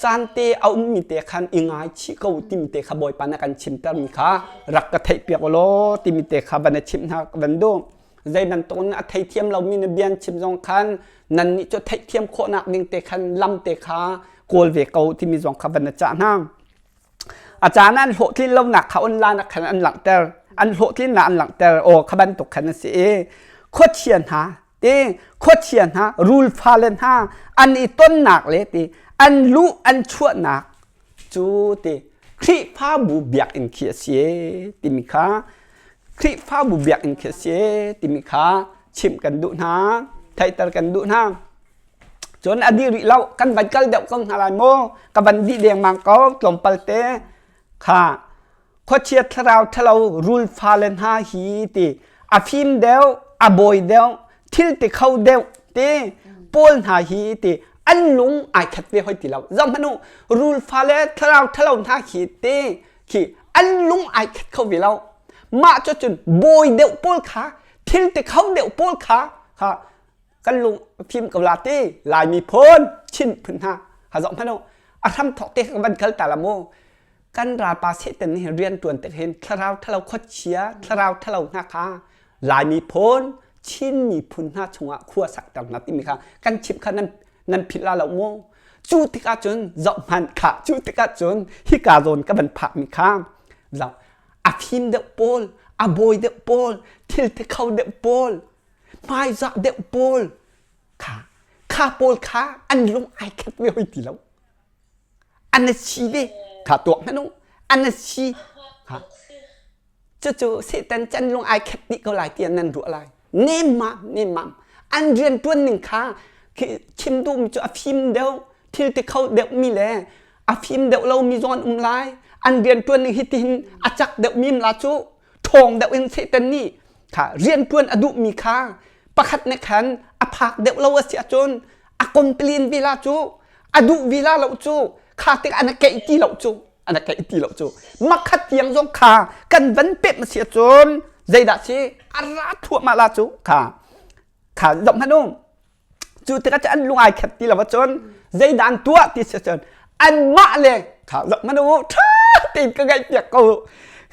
caan te a ummi te khan i ngaichih ko timi te kha Bawipa na kan chimtermi kha rak ka theihpiak law timi te kha van i chimh hna ka van duh zei bantuk in a theithiam lomi na bian chim zong khan nan nih cu theihthiam khawhnak ding te khan lam te kha kawl ve ko timi zong kha van i cah hna A caan an hlawhtlin lonak kha online ah khan an langhter. An hlawhtlinnak an langhter. Aw kha bantuk khan a si i khuachia hna ti khuachia hna rul fale hna an i tonnak le ti an luh an chuahnak cu ti Khrihfabu biakinn khi a si timi kha Khrihfabu biakinn khi a si timi kha chimh kan duh hna theihter kan duh hna. Cun a dih rih lo kan van kal deuh ko hna lai maw ka van dih dengmang ko tlawmpal te kha khuachia thlarau ṭhalo rul fale hna hi ti a fim deuh a bawi deuh thil ti kho deuh ti pawl hna hi ti an lung ai khat ve hoi ti lo zoh hmanh u rul fale thlarau ṭhalo hna khi ti khi an lung ai khat kho ve lo mah cu cun bawi deuh pawl kha thil ti kho deuh pawl kha kha kan lung fim ko la ti Laimi phun Chin phun hna ha zoh hmanh u a hram thawk te ka van kal ta la mu. Kan ralpa Satan nih rian ṭuan tik hin thlarau ṭhalo khuachia, thlarau ṭhalo hna kha Lai miphun, Chin miphun hna chungah khua sakter hna timi kha kan chimh kha nan nan philh la lo mu. Cu tikah cun zohhmanh kha cu tikah cun hika zawn ka van phakmi kha zoh a fim deuh pawl, a bawi deuh pawl, thil ti kho deuh pawl, hmaizah deuh pawl kha kha pawl kha an lung ai khat ve hoi ti lo. An si ve kha tuak hmanh u an si ha cucu Satan can lung ai khat dih ko lai tiah nan ruah lai nemmam nemmam an rian ṭuan ning kha chim duhmi cu a fim deuh thil ti kho deuh mi le a fim deuh lomi zong an um lai an rian ṭuan ning hi tihin a cak deuh mi la cu ṭhawng deuh in Satan nih kha rian ṭuan a duhmi kha pakhat nih khan a phak deuh lo a si ahcun a complain ve la cu a duh vila lo cu kha tik an keih ti lo cu an keih ti lo cu makhat tiang zong kha kan van pep ma si ahcun zeidah si a ra thuahmah la cu kha kha zong hmanh um cu tikah an lung ai khat ti lo ahcun zeidah an tuah ti si ahcun anmah le kha zong hmanh u ṭha tein ka ngaih piak ko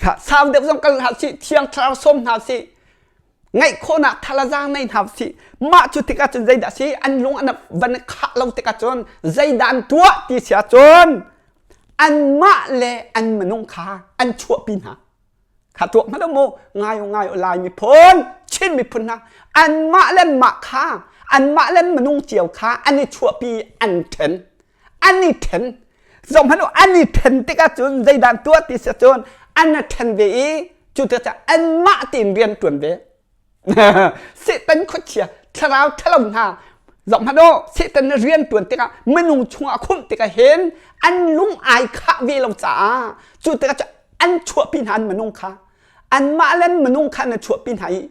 kha sau deuh zong kal hna sih thiang thlarau sawm hna sih ngaih khawhnak thalazaang nei hna usih mah cu tikah cun zeidah si an lung an van khah lo tikah cun zeidah an tuah ti si ahcun anmah le an minung kha an chuahpi hna kha tuah hmanh mu ngai ngai lai miphun Chin miphun hna anmah le mah kha anmah le minung cio kha an i chuahpi an ṭhen an i ṭhen zohhmanh u an i ṭhen tikah cun zeidah an tuah ti si cun an i ṭhen ve i cu tikah anmah tein rian ṭuan ve Satan khuachia thlarau ṭhalo hna zohhmanh u Satan nih rian ṭuan tikah minung chungah a khumh tikah hin an lung ai khah ve lo caah cu tikah an chuahpi hna an minung kha anmah le minung kha an i chuahpi hna i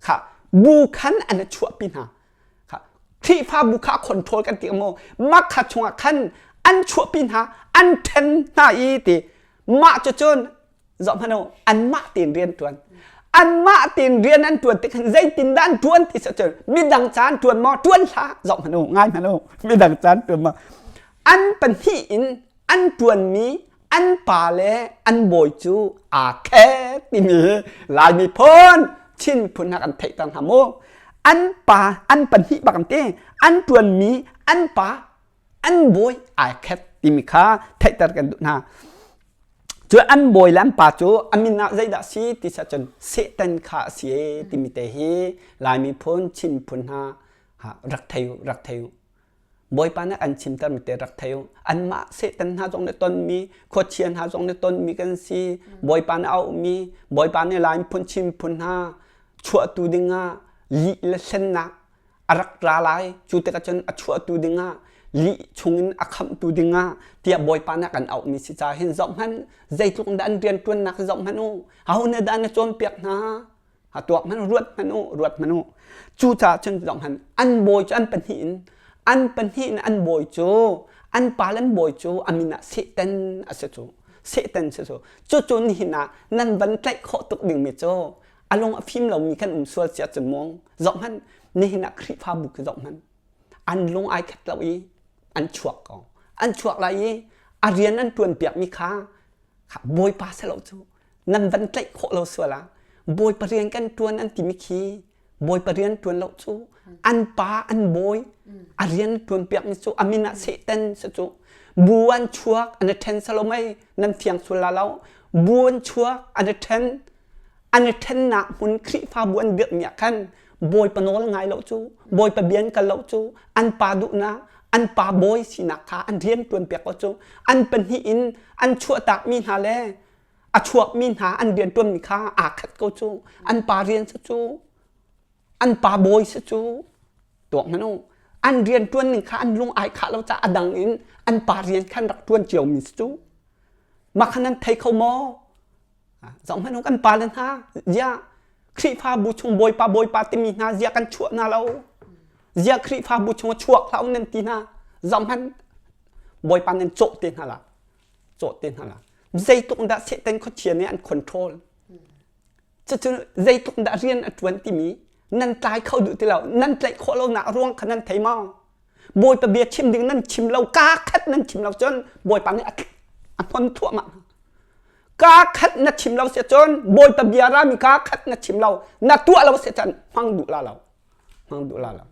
kha bu khan an i chuahpi hna Khrihfabu kha control kan ti maw mah kha chungah khan an chuahpi hna an ṭhen hna i ti mah cu cun zoh hmanh u anmah tein rian ṭuan anmah tein rian an ṭuan tik hin zeitindah an ṭuan ti cun midang ca an ṭuan maw ṭuan hlah zoh hmanh u ngai hmanh u midang ca an ṭuan maw an pahnih in an ṭuanmi an pa le an bawi cu aa khet timi Lai miphun Chin miphun hna kan theihter hna mu an pa an pahnih bak an ti an ṭuanmi an pa an bawi ai khet timi kha theihter kan duh hna cu an bawi le an pa cu a min ah zeidah si ti cun Satan kha a si timi te hi Lai miphun Chin miphun hna rak thei u rak thei u Bawipa nih an chimtermi te rak thei u. Anmah Satan hna zong nih tonmi, khuachia hna zong nih tonmi kan si. Bawipa nih auhmi, Bawipa nih Lai phun Chin phun hna chuahtu dingah lih le hlennak a rak ra lai. Cu tikah cun a chuahtu dingah lih chungin a khamhtu dingah tiah Bawipa nih a kan auhmi si caah hin zohhmanh zeitluk in dah an rianṭuannak hi zohhmanh u. Aho nih dah na cawnpiak hna? Ha tuak hmanh ruat hmanh u ruat hmanh u cucaah cun zong han an bawi cu an pahnih in an pahnih in an bawi cu an pa le an bawi cu a min ah Satan a si cu Satan si cu cucu nihin ah nan van tlaih khawh tuk dingmi cu a lung a fim lomi kan um sual cia cun mawng zoh hmanh nihin ah Khrihfabu khi zoh hmanh an lung ai khat lo i an chuak ko an chuak lai i a rian an ṭuan piakmi kha bawipa selo cu nan van tlaih khawh lo sual ah bawipa rian kan ṭuan an timi khi bawipa rian ṭuan lo cu an pa an bawi a rian ṭuan piakmi cu a min ah Satan si cu bu an chuak an i ṭhen salomei nan fiang sul la lo bu an chuak an i ṭhen an i ṭhennak hmun Khrihfabu an dirhmi ah khan bawipa nawl ngai lo cu bawipa bian kal lo cu an pa duhnak an pa bawi sinak kha an rian ṭuan piak ko cu an pahnih in an chuahtakmi hna le a chuakmi hna an rianṭuanmi kha aa khat ko cu an pa rian si cu an pa bawi si cu tuak hmanh u an rianṭuan ning kha an lung ai khah lo caah a dang in an pa rian khan rak ṭuan ciomi si cu mah kha nan thei kho maw zoh hmanh u kan pa le hna ziah Khrihfabu chung bawipa bawipa timi hna ziah kan chuah hna lo ziah Khrihfabu chung a chuak hlah u nan ti hna zoh hmanh bawipa nan cawh te hna la cawh te hna la zeitluk dah Satan khuachia nih an control cucu zeitluk dah rian a ṭuan timi nan tlai kho duh ti lo nan tlaih khawh lo nak ruang kha nan thei maw bawipa bia chim ding nan chim lo kaa khat nan chim lo cun bawipa nih a hnon thuahmah hna. Kaa khat na chim lo si cun Bawipa bia rami kaa khat na chim lo na tuah lo si cun hmang duh la lo. Hmang duh la lo.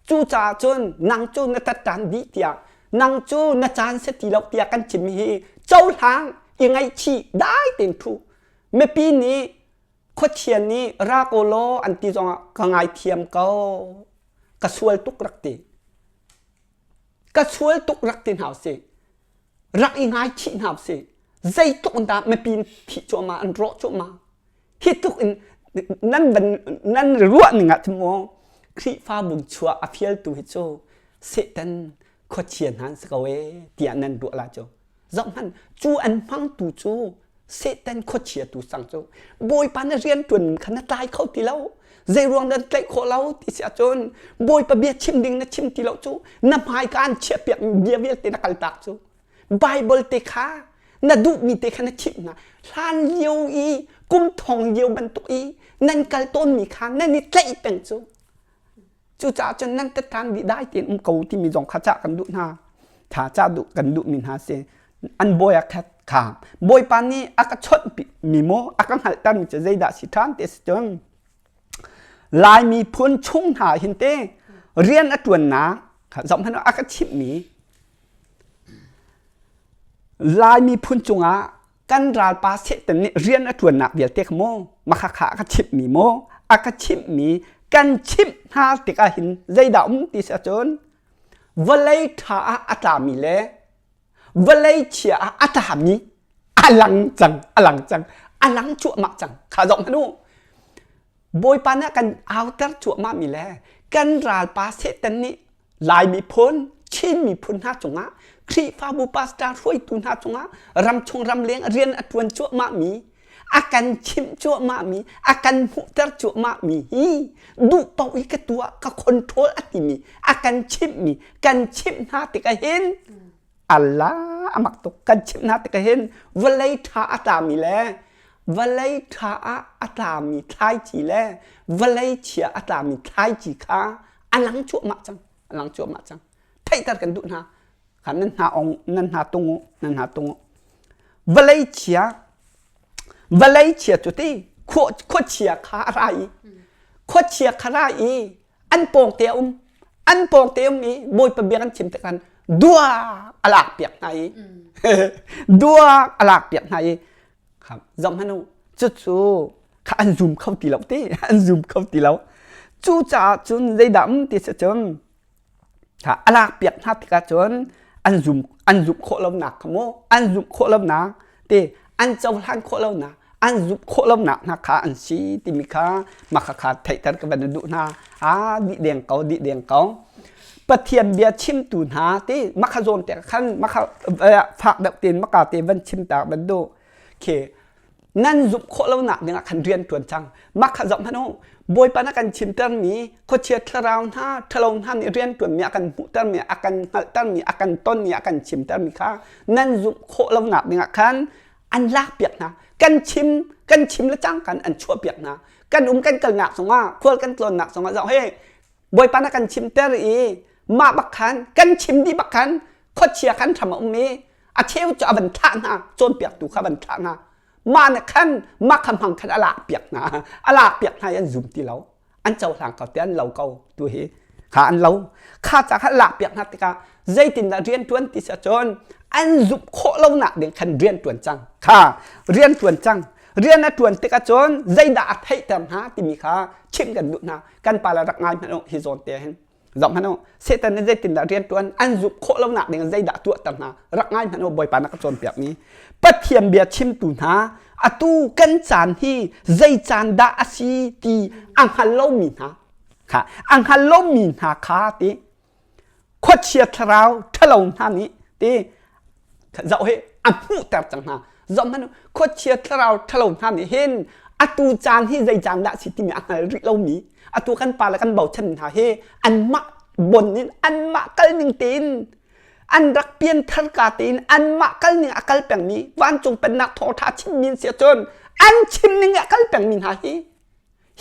Cucaah cun nang cu na tattan dih tiah nang cu na caan si ti lo tiah kan chim hi cohlang i ngaihchih dai tein thu. Mipi nih khuachia nih ra ko law an ti zongah ka ngaithiam ko. Ka sual tuk rak ti. Ka sual tuk rak ti hna usih. Rak i ngaichih hna usih. Zeitluk in dah mipi thih cuahmah an rawh cuahmah. Hi tluk in nan van nan ruah ning ah cun maw Khrihfabu chuah a fialtu hi cu Satan khuachia hna an si ko ee tiah nan ruah la cu. Zoh hmanh cu an hmangtu cu Satan khuachia tu sang cu Bawipa na rian ṭuan kha na tlai kho ti lo. Zei ruang dah na tlaih khawh lo ti si ahcun Bawipa bia chim ding na chim ti lo cu na hmaika an chiahpiak bia vialte na kaltak cu. Bible te kha na duhmi te kha na chimh hna. Hlan lio i kum thong lio bantuk i nan kal tawnmi kha nan i tlaih peng cu. Cucaah cun nan tattan dih dai tein um ko timi zong kha cah kan duh hna. Tha cah duh kan duhmi hna si. An bawi a khat kha Bawipa nih a ka chawnh mi maw a ka hngalhtermi cu zeidah si ṭhan ti si cun Lai miphun chung hna hin te rian a ṭuannak kha zoh hmanh a ka chimhmi Lai miphun cungah kan ralpa Satan nih rian a ṭuannak vialte kha maw makhakha a ka chimhmi maw a ka chimhmi kan chimh hna tikah hin zeidah um ti si ahcun vawlei ṭha ah a tlami le vawlei chia ah a tlami a lang cang a lang cang a lang cuahmah cang kha zoh hmanh u Bawipa nih a kan auter cuahmahmi le kan ralpa Satan nih Lai miphun, Chin miphun hna cungah Khrihfabu pastor hruaitu hna cungah ramchung ramleng rian a ṭuan cuahmahmi, a kan chimh cuahmahmi, a kan hmuhter cuahmahmi hi duh paoh i ka tuah, ka control a timi, a kan chimhmi, kan chimh hna tikah hin Allah a mak tuk kan chimh hna tikah hin vawlei ṭha a tlami le vawlei ṭha ah a tlami thlaici le vawlei chia a tlami thlaici kha a lang cuahmah cang a lang cuahmah cang theihter kan duh hna kha nan hna ong nan hna tung u nan hna tung u vawlei chia vawlei chia cu ti khuachia kha a ra i khuachia kha ra i an pawng te a um an pawng te um i bawipa bia kan chim tikhan dua a lak piak hna i dua a lak piak hna i zoh hmanh u cucu kha an zum kho ti lo ti an zum kho ti lo cucaah cun zeidah um ti si cun kha a lak piak hna tikah cun an zum an zumh khawh lonak kha mu an zumh khawh lonak ti an cohlan khawh lonak an zumh khawh lonak hna kha an si timi kha mah kha kha theihter ka van duh hna a dih deng ko dih deng ko Pathian bia chimtu hna ti mah kha zawn te khan mah kha fak deuh tein maka te van chim ta van duh khi nan zumh khawh lonak dingah khan rian ṭuan cang mah kha zoh hmanh u Bawipa na kan chimtermi khuachia thlarau hna ṭhalo hna nih rian ṭuanmi a kan hmuhtermi a kan hngalhtermi a kan tonmi a kan chimtermi kha nan zumh khawh lonak dingah khan an lakpiak hna kan chim kan chim le cang kan an chuahpiak hna kan um kan kalnak zongah khual kan tlawnnak zongah zoh he Bawipa na kan chimter i mah bak khan kan chim dih bak khan khuachia khan hram a um i a cheu cu a van thlah hna cawnpiaktu kha van thlah hna mah nih khan mah kha hmang khan a lak piak hna a lak piak hna i an zum ti lo an cohlang ko ti an lo ko tu hi kha an lo kha ca kha lak piak hna tikah zeitindah rian ṭuan ti si cun an zumh khawh lonak ding khan rian ṭuan cang kha rian ṭuan cang rian a ṭuan tikah cun zeidah a theihter hna timi kha chimh kan duh hna kan pa le rak ngai hmanh u hi zawn te hin zoh hmanh u Satan nih zeitindah rian ṭuan an zumh khawh lonak ding zeidah tuahter hna rak ngai hmanh u Bawipa na ka cawnpiak mi Pathian bia chimtu hna atu kan caan hi zei caan dah a si ti a hngal lomi hna kha a hngal lomi hna kha ti khuachia thlarau ṭhalo hna nih ti zoh hi a hmuhter cang hna zoh hmanh khuachia thlarau ṭhalo hna nih hin atu caan hi zei caan dah si timi a hngal rih lomi atu kan pa le kan bochan hna hi anmah bon in anmah kal ning tein an rak pianthar ka tein anmah kal ning a kal pengmi vancung pennak thawngṭha chimmi an si ahcun an chim ning a kal pengmi hna hi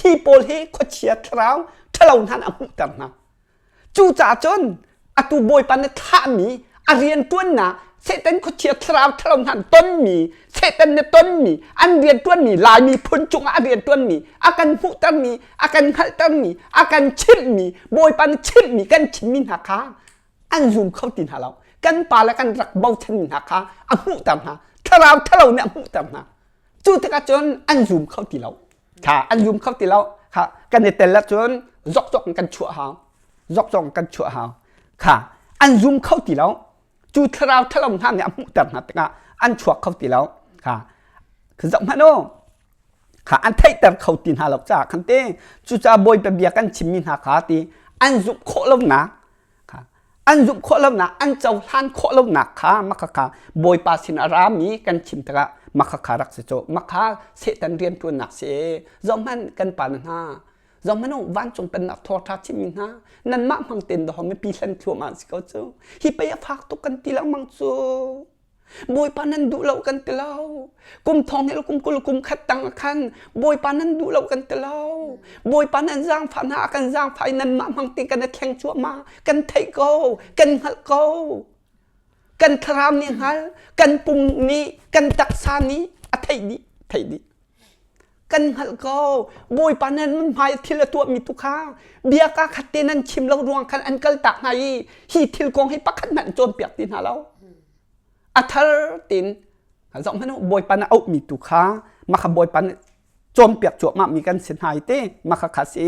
hi pawl hi khuachia thlarau ṭhalo hna a hmuhter hna Cucaah cun atu Bawipa nih thlahmi a rianṭuannak Satan khuachia thlarau thalo hna tonmi Satan na tonmi an rianṭuanmi Laimi phun cungah a rianṭuanmi a kan hmuhtermi a kan hngalhtermi a kan chimhmi Bawipa na chimhmi kan chimmi hna kha an zum kho ti hna lo kan pa le kan rak bochanmi hna kha a hmuhter hna thlarau thalo nih a hmuhter hna cu tikah cun an zum kho ti lo kha an zum kho ti lo kha kan i tel ahcun zokzok in kan chuah hau zokzok in kan chuah hau kha an zum kho ti lo cu thlarau thalo hna nih a hmuhter hna tikah an chuak kho ti lo kha zoh hmanh u kha an theihter kho ti hna lo caah khan te cucaah bawipa bia kan chimmi hna kha ti an zumh khawh lonak kha an zumh khawh lonak an cohlan khawh lonak kha maka kha bawipa sin a rami kan chim tikah maka kha rak si cu maka Satan rianṭuannak si zohhmanh kan pa na hna zohhmanh u vancung pennak thawngṭha chimmi hna nanmah hmang ten dawh mipi hlen thluahmah si ko cu hi pei a fak tuk kan ti lengmang cu Bawipa nan duh lo kan ti lo. Kum thong hnih le kum 20 kum khat tang ah khan Bawipa nan duh lo kan ti lo. Bawipa nan zaangfah hna a kan zaangfah i nanmah hmang ti kan i thleng cuahmah. Kan theih ko, kan hngalh ko. Kan thlarau nih hngal, kan pum nih, kan taksa nih a theih dih, theih dih. Kan hngalh ko. Bawipa nan hmai thil a tuahmi tu kha bia ka khat te nan chim lo ruang khan an kal tak hna i hi thil kong hi pakhat hmanh cawnpiak ti hna lo. A thar tin zoh hmanh u Bawipa na auhmi tu kha maka Bawipa nih cawnpiak cuahmah mi kan si hna i te maka kha si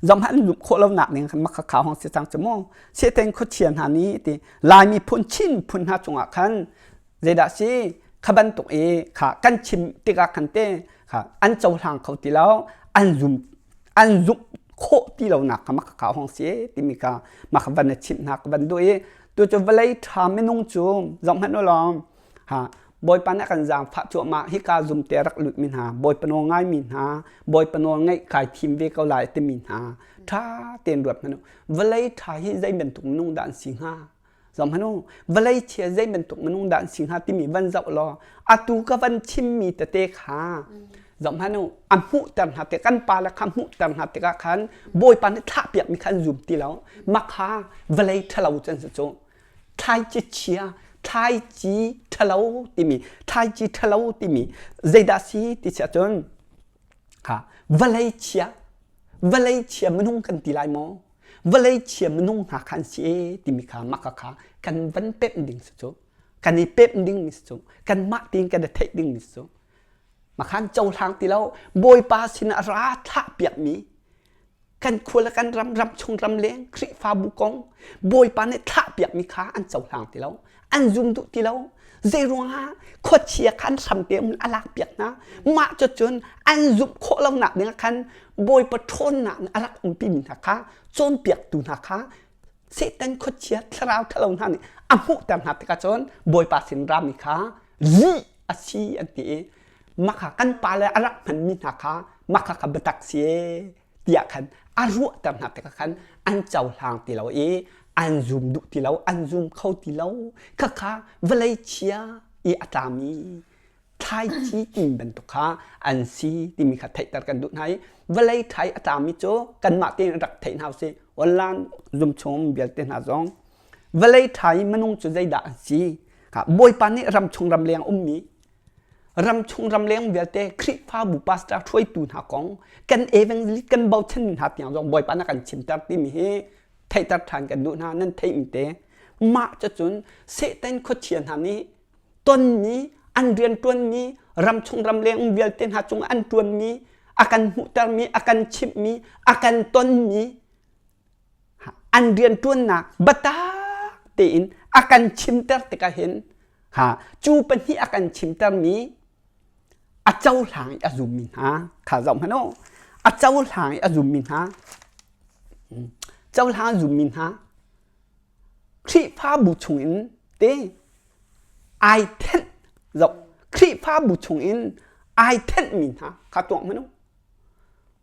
zong an lumh khawh lonak ning khan maka kha hong si cang cu mu Satan khuachia hna nih ti Laimi phun Chin phun hna cungah khan zeidah si kha bantuk i kha kan chim tikah khan te kha an cohlang kho ti lo an zum an zumh khawh ti lonak kha maka kha hong si timi kha maka van na chimh hna ka van duh i tu cu vawlei ṭha minung cu zoh hmanh u law ha Bawipa nih a kan zaangfah cuahmah hika zumte rak lut mi hna Bawipa nawl ngai mi hna Bawipa nawl ngaih kai thim ve ko lai timi hna ṭha tein ruat hmanh u vawlei ṭha hi zei bantuk minung dah an si hnga zoh hmanh u vawlei chia zei bantuk minung dah an si hnga timi van zoh law atu ka van chimmi tete kha zoh hmanh u a hmuhter hna tik kan pa le kha hmuhter hna tikah khan Bawipa nih thlahpiak mi kha an zum ti lo makha vawlei ṭhalo cu an si cu thlaici chia thlaici ṭhalo timi thlaici ṭhalo timi zeidah si ti si ahcun kha vawlei chia vawlei chia minung kan ti lai maw vawlei chia minung hna kha an si e timi kha maka kha kan van pemh ding si cu kan i pemh ding mi si cu kanmah tein kan i theih ding mi si cu makhan cohlang ti lo bawipa sin a ra thlah piak mi kan khua le kan ram ram chung ram leng Khrihfabu kong Bawipa nih thlah piakmi kha an cohlang ti lo an zum duh ti lo zei ruangah khuachia kha an hramte um a lak piak hna mah cu cun an zumh khawh lonak ding ah khan Bawipa ṭhawnnak nih a rak umpi mi hna kha cawnpiaktu hna kha Satan khuachia thlarau ṭhalo hna nih a hmuhter hna tikah cun Bawipa sin rami kha lih a si an ti i makha kan pale a rak hmanmi hna kha makha kha biatak si tiah khan a ruahter hna tikah khan an cohlang ti lo i an zum duh ti lo an zum kho ti lo khakha vawlei chia i a tlami thlaici ti bantuk kha an si timi kha theihter kan duh hna i vawlei thai a tlami cu kanmah tein rak theih hna usih online zum chung vialte hna zong vawlei thai minung cu zeidah an si bawipa nih ram chung ram leng ummi Ramchung ramleng vialte Khrihfabu pastor hruaitu hna kong kan evangelist kan bochan hna tiang zong Bawipa na kan chimter timi hi theihter ṭhan kan duh hna nan theihmi te mah cucun Satan khuachia hna nih tonmi an rianṭuanmi ramchung ramleng vialte hna cung an ṭuanmi a kan hmuhtermi a kan chimhmi a kan tonmi an rianṭuannak biatak tein a kan chimter tikah hin ha cu pahnih a kan chimtermi a cohlang i a zummi hna kha zoh hmanh u a cohlang i a zummi hna cohlang a zummi hna Khrihfabu chungin te ai thenh zoh Khrihfabu chungin ai thenhmi hna kha tuah hmanh u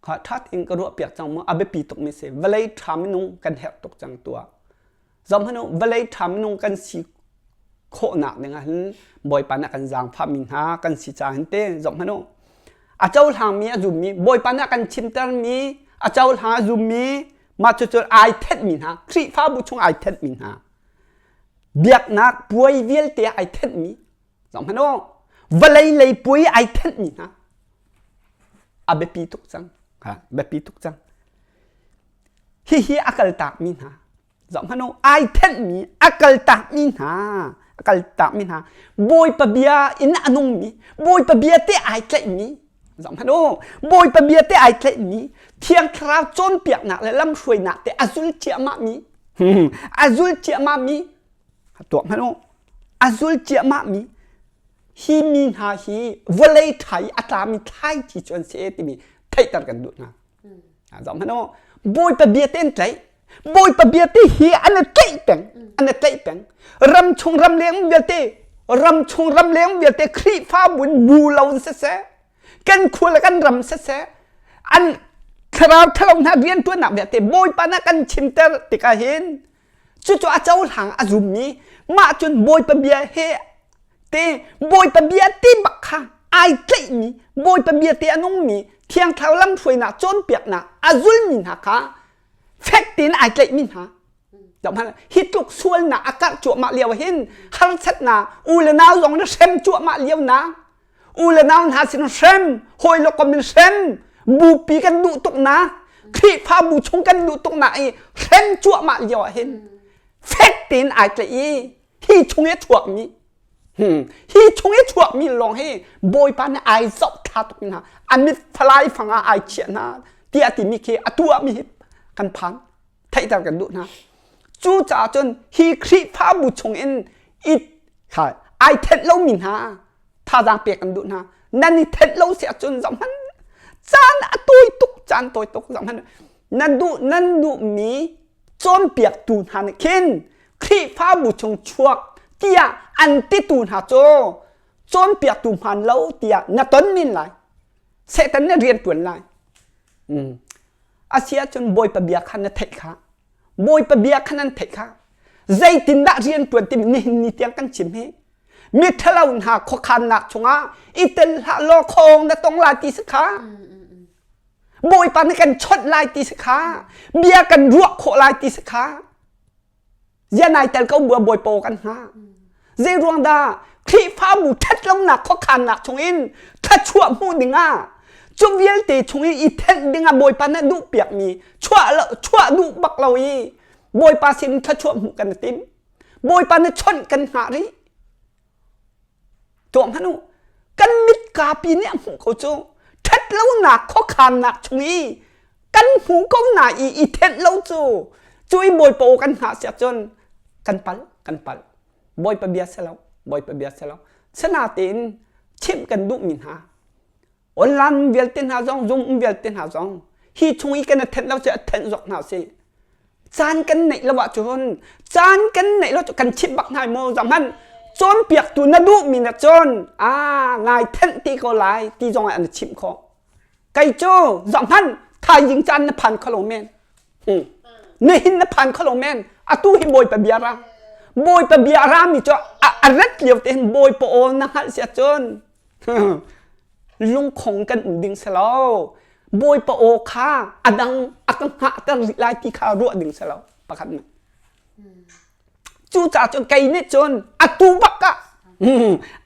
Kha ṭha tein ka ruahpiak cang mu a biapi tukmi si vawlei ṭha minung kan herh tuk cang tuah. Zohhmanh u vawlei ṭha minung kan si khawhnak ding ah hin Bawipa nih a kan zaangfahmi hna kan si caah hin te zohhmanh u. A cohlangmi a zummi Bawipa nih a kan chimtermi a cohlang a zummi mah cucu ai thenhmi hna Khrihfabu chung ai thenhmi hna. Biaknak puai vialte ai thenhmi zoh hmanh u. Vawlei lei puai ai thenhmi hna a biapi tuk cang. Ha, biapi tuk cang. Hihi a kaltakmi hna zoh hmanh u ai thenhmi a kaltakmi hna a kaltakmi hna Bawipa bia in a nungmi Bawipa bia te ai tlaihmi zoh hmanh u Bawipa bia te ai tlaihmi Thiang Thlarau cawnpiaknak le lamhruainak te a zul ciahmahmi a zul ciahmahmi tuah hmanh u a zul ciahmahmi hi mi hna hi vawlei ṭha i a tlami thlaici cu an si timi theihter kan duh hna. Zoh hmanh u, Bawipa bia te an tlaih. Bawipa bia te hi an i tlaih peng, an i tlaih peng. Ram chung ram leng vialte, ram chung ram leng vialte Khrihfabu in bu lo in siseh, kan khua le kan ram siseh, an thlarau ṭhalo hna rianṭuannak vialte Bawipa na kan chimter tikah hin cucu a cohlang a zummi mah cun Bawipa bia he te Bawipa bia ti bak kha ai tlaihmi Bawipa bia te a nungmi Thiang Thlarau lamhruainak cawnpiaknak a zulmi hna kha fek tein ai tlaihmi hna hi tluk sualnak a karh cuahmah lio hin harsatnak u le nau zong na hrem cuahmah lio na u le nau hna sin hrem hawi le kom in hrem bupi kan duh tuk na Khrihfabu chung kan duh tuk na i hrem cuahmah lio ah hin fek tein ai tlaih i hi chung i a chuakmi hi chung i chuakmi lawng hi Bawipa nih ai zoh thla tuk hna a mit falai fang ah ai chiah hna tiah timi khi a tuahmi hi kan phan theihter kan duh hna cucaah cun hi Khrihfabu chung in i kha ai thenh lomi hna thazaang pek kan duh hna nan i thenh lo si ahcun zoh hmanh caan a tawi tuk caan tawi tuk zoh hmanh nan duh nan duhmi cawnpiaktu hna nih khin Khrihfabu chung chuak tiah an titu hna cu cawnpiaktu hmaan lo tiah na ton men lai. Satan nih rian ṭuan lai. Mm. A si ahcun Bawipa bia kha na theih kha. Bawipa bia kha nan theih kha. Zeitindah rian ṭuan timi nihin ni tiang kan chim hi. Miṭhalo hna khuakhannak chungah i tel hlah law khawng na tong lai ti si kha. Bawipa nih kan chawnh lai ti si kha bia kan ruah khawh lai ti si kha zian ai tel ko bua bawipa kan hnga zei ruang dah Khrihfabu ṭhatlonak khuakhannak chungin thluachuah hmuh dingah cu vialte chung i i thenh dingah Bawipa nih duh piakmi chuah lo chuah duh bak lo i Bawipa sin thluachuah hmuh kan i tim Bawipa nih chawnh kan hngah rih Tuah hmanh u. Kan mit kapi nih a hmuh ko cu. Ṭhatlonak khuakhannak chung i kan hmu ko na i i thenh lo cu. Cu i Bawipa aw kan hngah siah cun kan pal, kan pal. Bawipa bia si lo, Bawipa bia si lo. Sinatein chimh kan duhmi hna Online vialte hna zong, Zoom vialte hna zong hi chung i kan i thenh lo cu a thenh zawk hna si. Caan kan neih lo ahcun caan kan neih lo cu kan chimh bak hna maw zahmanh cawnpiaktu na duhmi na cun a ngai thenh ti ko lai ti zong ah an chimh khawh. Kei cu zahmanh thaizing caan na phan kho lo men. Hmm. Nihin na phan kho lo men. Atu hi Bawipa bia ra. Bawipa bia ra mi cu a rat lio te hin Bawipa aw na hngalh si ahcun lungkhong kan um ding si lo bawipa aw kha a dang a ka hngahter rih lai ti kha ruah ding si lo pakhat nih cucaah cun kei nih cun atu bak ah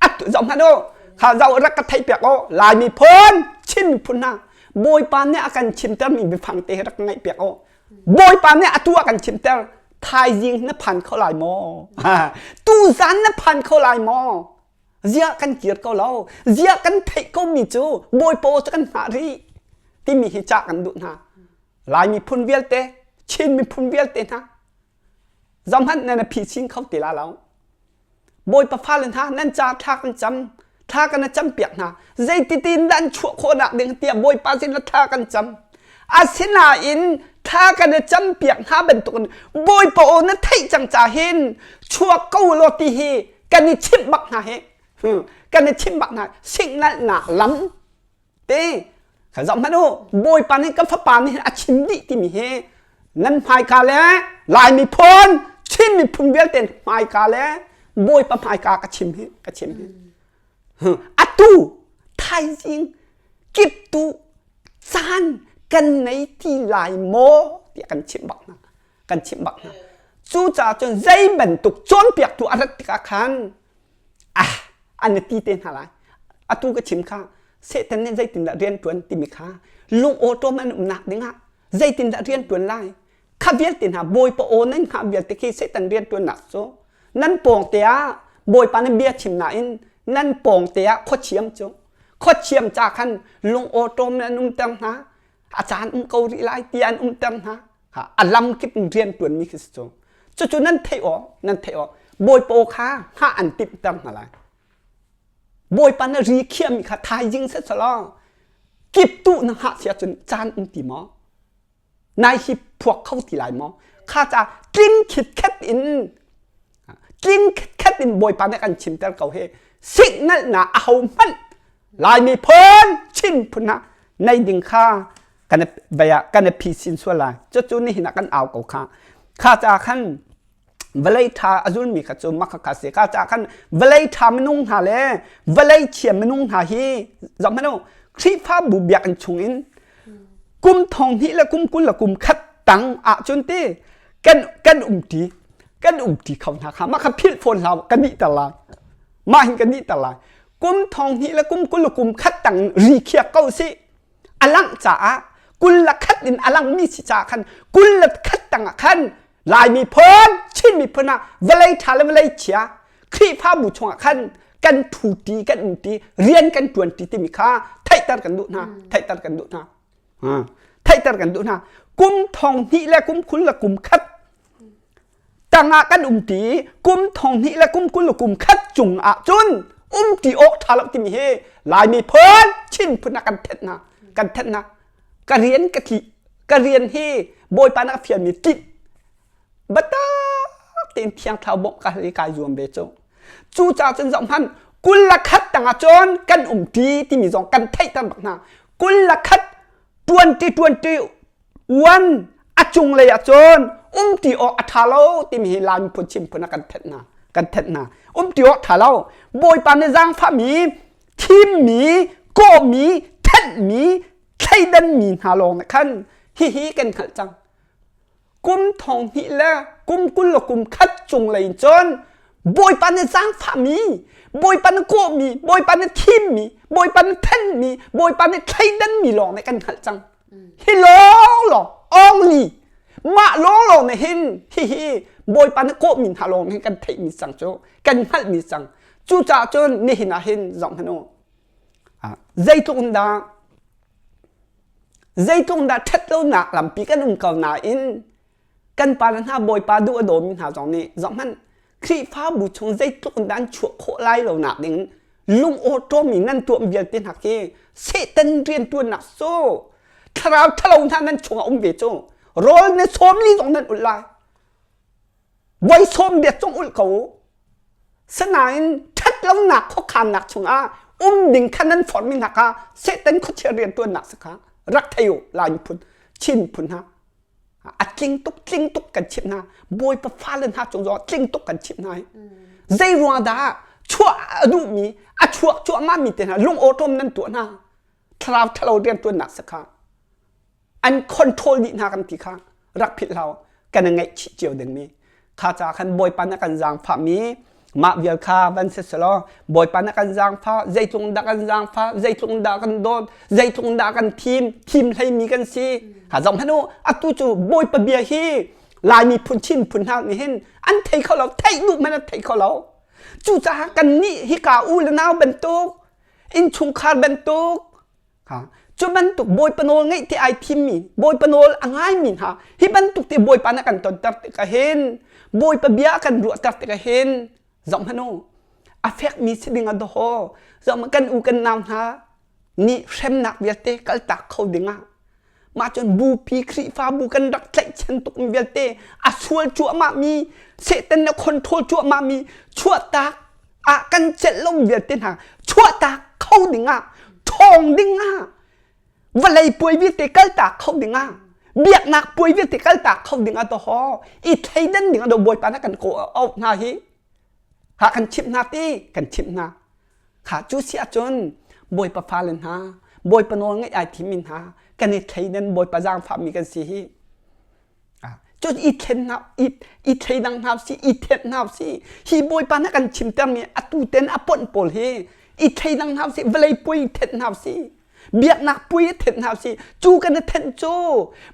atu zoh hmanh u kha zoh rak ka theih piak u lai miphun Chin miphun hna bawipa nih a kan chimtermi biafang te rak ngaih piak u bawipa nih atu a kan chimter thaizing na phan kho lai maw tuzan na phan kho lai maw Ziah kan kir ko lo? Ziah kan theih komi cu Bawipa cu kan hngah rih timi hi cah kan duh hna. Lai miphun vialte, Chin miphun vialte hna, zohhmanh nan phi chin kho ti la lo. Bawipa fale hna nan ca thla kan cam, thla kan cam piak hna. Zeititin dah an chuah khawhnak ding tiah Bawipa sin thla kan cam. Asinain thla kan i cam piak hna bantukin Bawipa aw na theih cang ca hin chuak ko law ti hi kan i chimh bak hna hi kan i chimh bak hna signalnak lam te kha zoh hmanh u bawipa nih ka fapa nih a chim dih timi hi nan hmaika le lai miphun Chin miphun vialte hmaika le bawipa hmaika ka chim hi ka chim hi atu thaizing kiptu caan kan nei ti lai maw tiah kan chimh bak hna kan chimh bak hna. Cucaah cun zei bantuk cawnpiaktu a rat tikah khan ah an i ti te hna lai. Atu ka chim kha Satan nih zeitindah rian ṭuan timi kha lung awṭawm an umnak dingah zeitindah rian ṭuan lai kha vialte hna Bawipa aw nan hngah vialte khi Satan rian ṭuannak cu nan pawng te ah Bawipa nih bia chim nain nan pawng te ah khuachiam cu khuachiam ca khan lung awṭawm in an umter hna a caan um ko rih lai ti an umter hna a lam kip in rian ṭuanmi khi si cu cucu nan theih awk nan theih awk Bawipa aw kha hngah an timhter hna lai Bawipa na ri khiahmi kha thaizing setsalaw kip tu na hngah si ahcun caan um ti maw nai hi phuak kho ti lai maw kha ca tling khitkhet in tling khitkhet in Bawipa nih kan chimter ko hi signalnak a ho hmanh Lai miphun Chin phun ah nei ding kha kan vei ah kan i phisin sual lai cucu nihin ah kan au ko kha kha ca khan vawlei ṭha a zulmi kha cu mak kha si kha ca khan vawlei ṭha minung hna le vawlei chia minung hna hi zoh hmanh u Khrihfabu biakinn chung in kum thong hnih le kum 20 le kum khat tang ahcun ti kan kan umṭi kan umṭi kho hna kha mah kha philh fawn hlah kan nihter lai mah hin kan nihter lai kum thong hnih le kum 20 le kum khat tang ri khiak ko si a langh caah 20 le khat in a langmi si caah khan 20 le khat tang ah khan Lai miphun Chin miphun ah vawlei ṭha le vawlei chia Khrihfabu chungah khan kan ṭhuṭi kan umṭi rian kan ṭuanṭi timi kha theihter kan duh hna theihter kan duh hna theihter kan duh hna kum thong hnih le kum 20 le kum khat tangah kan umṭi kum thong hnih le kum 20 le kum khat cung ah cun umṭi awk ṭha lo timi hi Lai miphun Chin phun ah kan thenh hna kan thenh hna ka rian ka tli ka rian hi Bawipa na ka fialmi tlinh biatak tein thiang thlarau bawmh ka hal i kai zuam ve cu cucaah cun zoh hmanh 20 le khat tangah cun kan umṭi timi zong kan theihter bak hna 20 le khat 20 21 a cunglei ah cun umṭi awk a ṭha lo timi hi Lai miphun Chin phun ah kan thenh hna kan thenh hna umṭi awk ṭha lo Bawipa nih zaangfahmi thimmi kawhmi thenhmi thleidanmi hna lawng nih khan hihi kan hngalh cang kum thong hnih le kum 20 le kum khat cung lei in cun Bawipa nih zaangfahmi Bawipa nih kawhmi Bawipa nih thimmi Bawipa nih thenmi Bawipa nih thleidanmi lawng nih kan hngalh cang hi lawng lawng only mah lawng lawng nih hin hihi Bawipa nih kawhmi hna lawng hin kan theihmi cang cu kan hngalhmi cang cucaah cun nihin ah hin zoh hmanh u zeitluk in dah zeitluk in dah ṭhatlonak lampi kan um ko nain kan pa le hna Bawipa duh a dawmi hna zong nih zohhmanh Khrihfabu chung zeitluk in dah an chuah khawh lai lo nak ding lung awṭawm in nan tuah vialte hna khi Satan rianṭuannak cu thlarau ṭhalo hna nan chungah um ve cu rawl na sawm li zong nan ulh lai voi sawm biak cung ulh ko sinain ṭhatlonak khuakhannak chungah um ding kha nan forhmi hna kha Satan khuachia rianṭuannak si kha rak thei u Lai miphun Chin miphun hna a tling tuk tling tuk kan chimh hna Bawipa fale hna cung zong tling tuk kan chimh hna hi zei ruang dah chuah a duhmi a chuak cuahmah mi te hna lung awṭawm nan tuah hna thlarau ṭhalo rianṭuannak si kha an control dih hna kan ti kha rak philh hlah kan i ngaihchih cio dingmi kha ca khan Bawipa na kan zaangfahmi mah vial kha van si selaw Bawipa na kan zaangfah zeitlung dah kan zaangfah zeitlung dah kan dawt zeitlung dah kan thim thim hleimi kan si ha zoh hmanh u atu cu Bawipa bia hi Lai miphun Chin phun hna nih hin an thei kho lo theih duh hmanh an thei kho lo cucaah kan nih hika u le nau bantuk innchungkhar bantuk Cu bantuk Bawipa nawl ngeih ti ai thimmi, Bawipa nawl a ngaimi hna, hi bantuk te Bawipa nih a kan tonter tikah hin, Bawipa bia a kan ruahter tikah hin, zoh hmanh u, a fekmi si ding a dawh. Zoh kan u kan nau hna nih hremnak vialte kaltak kho dingah mah cun bupi Khrihfabu kan rak tlaihchan tukmi vialte a sual cuahmahmi Satan na control cuahmahmi chuahtak ah kan celh lo vialte hna chuahtak kho dingah ṭhawng dingah vawlei puai vialte kaltak kho dingah biaknak puai vialte kaltak kho dingah to ho i thleidan dingah do bawipa na kan ko auh hna hi ha kan chimh hna ti kan chimh hna kha cu si ahcun bawipa fale hna bawipa nawl ngaih ai thimmi hna kan i thleidan bawipa zaangfahmi kan si hi. Cu i thlen hna i i thleidang hna si i thenh hna si hi Bawipa na kan chimtermi atu ten a ponh pawl hi i thleidang hna si vawlei puai i thenh hna si biaknak puai i thenh hna si cu kan i thenh cu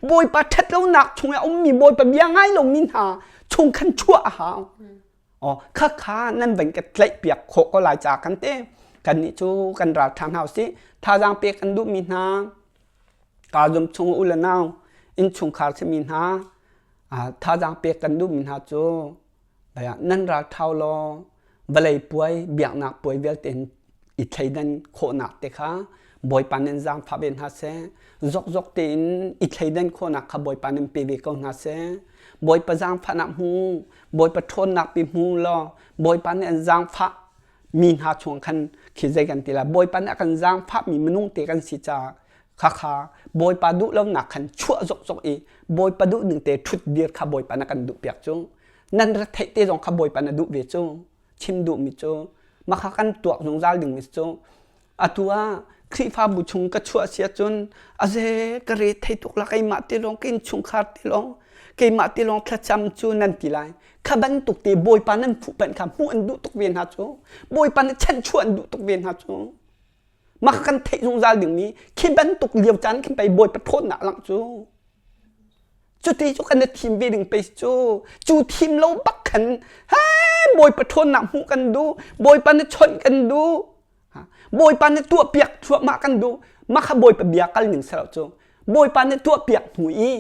Bawipa ṭhatlonak chung i a ummi Bawipa bia ngai lomi hna chung khan chuah a hau. Aw khakha nan van ka tlaihpiak khawh ko lai ca kan te kannih cu kan ralṭha hna usih thazaang pek kan duhmi hna kaa zum chung u le nau innchungkhar simi hna thazaang pek kan duhmi hna cu nan ralṭhau law vawlei puai biaknak puai vialte in i thleidan khawhnak te kha Bawipa nan zaangfah ve hna seh. Zokzok tein i thleidan khawhnak kha Bawipa nan pe ve ko hna seh. Bawipa zaangfahnak hmu, Bawipa ṭhawnnak pi hmu law Bawipa nih an zaangfah mi hna chung khan khi zei kan ti lai. Bawipa nih a kan zaangfah mi minung te kan si caah khakha Bawipa duh lonak khan chuah zokzok i Bawipa duh ning te ṭhut dir kha Bawipa na kan duh piak cu. Nan ra theih te zong kha Bawipa na duh ve cu. Chim duhmi cu makha kan tuak zungzal dingmi cu atu ah Khrihfabu chung ka chuah si ahcun aze ka re thei tuk la keimah te lawng ka innchungkhar te lawng keimah te lawng thlacam cu nan ti lai kha bantuk te Bawipa nan fuhpanh kha hmuh an duh tuk ve hna cu Bawipa nih chanhchuah an duh tuk ve hna cu mah kan theih zungzal dingmi khi bantuk lio caan khin pei Bawipa ṭhawnnak langh cu Cuti cu kan i thim ve ding pei cu cu thim lo bak khan he Bawipa ṭhawnnak hmuh kan duh Bawipa nih chawnh kan duh Bawipa nih tuahpiak thluahmah kan duh mah kha Bawipa bia kal ning si lo cu Bawipa nih tuahpiak hnu i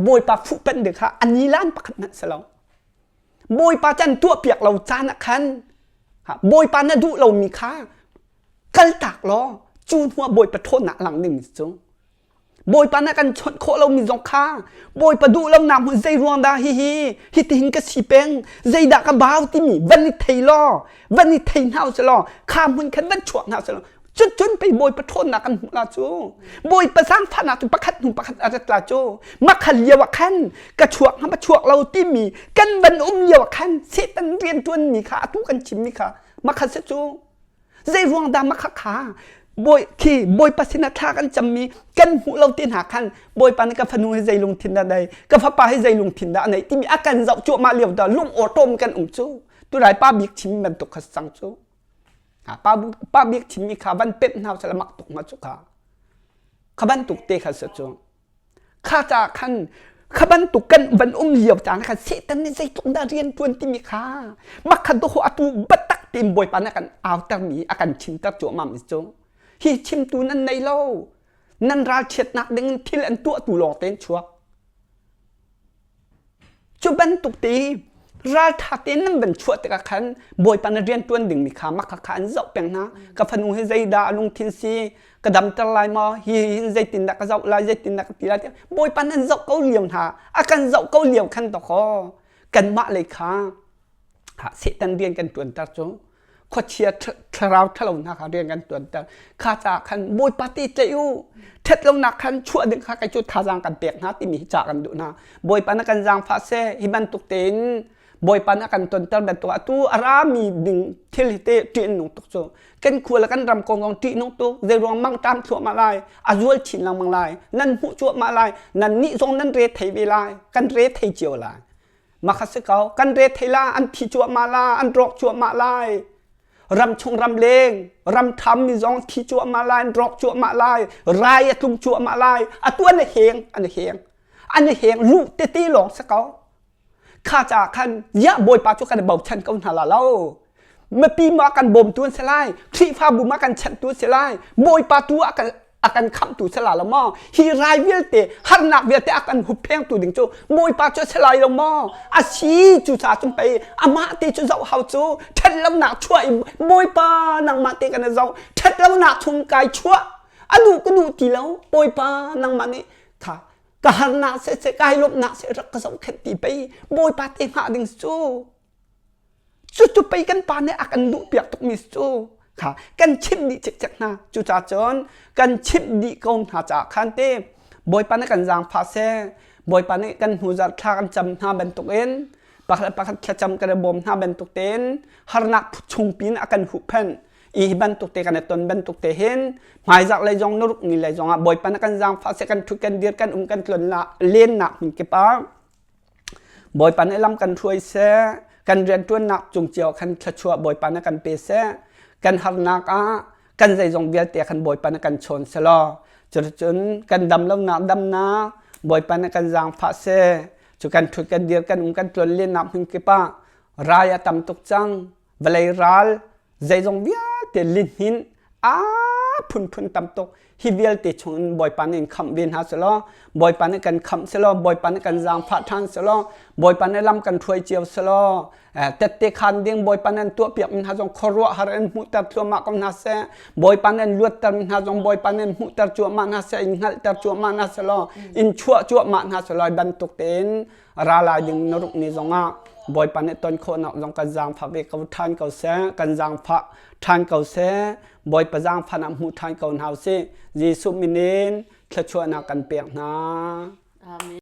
Bawipa fuhpanh ding kha a nilan pakhat hmanh si lo Bawipa can tuahpiak lo caan ah khan Bawipa na duh lomi kha kaltak law cu hnuah Bawipa ṭhawnnak lang ding cu Bawipa na kan chawnh khawh lomi zong kha Bawipa duh lonak hmun zei ruang dah hihi hitihin ka si peng zeidah ka bau timi van i thei law van i thei hna usih law kha hmun khan van chuak hna usih law cucun pei Bawipa ṭhawnnak kan hmuh la cu Bawipa zaangfahnak cu pakhat hnu pakhat a rat la cu makhal lio ah khan ka chuak hnga ma chuak lo timi kan van um lio ah khan Satan rianṭuanmi kha atu kan chimmi kha makhal si cu Zei ruang dah makha kha bawi khi bawipa sinah thla kan cammi kan hmuh lo te hna khan bawipa nih ka fanu hi zei lungthin dah dai ka fapa hi zei lungthin dah a neih timi a kan zoh cuahmah lio dah lung awṭawm kan um cu tulai pa bik chim bantuk kha cang cu pa pa bik chimmi kha van pemh hna sala mak tuk ma cu kha kha bantuk te kha si cu Kha caah khan kha bantuk kan van um lio caan khan Satan nih zeitluk dah rian ṭuan timi kha makhat dawh atu biatak tein Bawipa nih a kan autermi a kan chimter cuahmah mi cu hi chimtu nan nei lo nan ralchiatnak ding in thil an tuahtu lawng tein chuak Cu bantuk te ralṭha tein nan van chuah tikah khan Bawipa na rian ṭuan dingmi kha mah kha an zoh peng hna. Ka fanu hi zeidah a lungthin si, ka damter lai maw, hi hin zeitindah ka zoh lai, zeitindah ka ti lai tiah Bawipa nan zoh ko lio hna, a kan zoh ko lio khan dawkaw kanmah lei kha Satan rian kan ṭuanter cu khuachia thlarau ṭhalo hna kha rian kan ṭuanter kha caah khan Bawipa ti tlaih u ṭhat lonak khan chuah ding kha kei cu thazaang kan pek hna timi hi ca kan duh hna Bawipa na kan zaangfah seh hi bantuk tein Bawipa na kan tonter bantuk atu a rami ding thil hi te ṭih nung tuk cu kan khua le kan ram kong zong ṭih nung tuk zei ruang mangṭam thluahmah lai a zual chin lengmang lai nan hmuh cuahmah lai nan nih zong nan re thei ve lai kan re thei cio lai Mah si ko kan re thei la an thi cuahmah la an rawk cuahmah lai ram chung ram leng ram tham mi zong thi cuahmah lai an rawk cuahmah lai rai a tlung cuahmah lai atu an heng an heng an heng lu tete lawng si ko kha ca khan ya bawipa cu kan bochan ko hna la lo mipi ma kan bawmtu an si lai Khrihfabu ma kan chanhtu si lai bawipa tu ah kan a kan khamhtu si la lo maw hi rai vialte harnak vialte a kan hupphengtu ding cu bawipa cu a si lai lo maw a si cu ca cun pei amah te cu zoh hau cu ṭhatlonak chuah i bawipa nangmah te kan i zoh ṭhatlonak chung kai chuah a duh ka duh ti lo bawipa nangmah nih kha ka harnak seh kai lawmhnak seh rak ka zohkhenh ti pei bawipa te hngah ding cu Cucu pei kan pa nih a kan duhpiak tukmi cu kha kan chimh dih cikcek hna. Cucaah cun kan chimh dih ko hna caah khan te Bawipa nih kan zaangfah seh, Bawipa nih kan hnuzarh thla kan cam hna bantukin pakhat le pakhat thlacam kan i bawm hna bantuk tein harnak chungpi in a kan huhphenh. I hi bantuk te kan i ton bantuk te hin hmaizarh lei zong nuruk ni lei zong ah Bawipa nih kan zaangfah seh, kan ṭhut kan dir kan um kan tlon la lennak hmun kip ah. Bawipa nih lam kan hruai seh. Kan rianṭuannak cung cio khan thluachuah Bawipa nih kan pe seh. Kan harnak ah kan zeizong vialte khan Bawipa nih kan chawn selaw cuticun kan dam lonak damnak Bawipa nih kan zaangfah seh. Cu kan ṭhut kan dir kan um kan tlon lennak hmun kip ah rai a tam tuk cang. Vawlei ral zeizong vialte lihnin a phunphun tam tuk hi vialte chungin Bawipa nih in khamh ve hna selaw Bawipa nih kan khamh selaw Bawipa nih kan zaangfah ṭhan selaw Bawipa nih lam kan hruai cio selaw tette khan ding Bawipa nih an tuahpiak mi hna zong khuaruahhar in hmuhter thluahmah ko hna seh Bawipa nih an luatter mi hna zong Bawipa nih an hmuhter cuahmah hna seh in hngalhter cuahmah hna selaw in chuah cuahmah hna selaw bantuk tein ra lai ding na ruk ni zongah Bawipa nih ton khawhnak zong kan zaangfah ve ko ṭhan ko seh kan zaangfah ṭhan ko seh Bawipa zaangfahnak hmu ṭhan ko hna usih Jesuh min in thluachuahnak kan pek hna. Amen.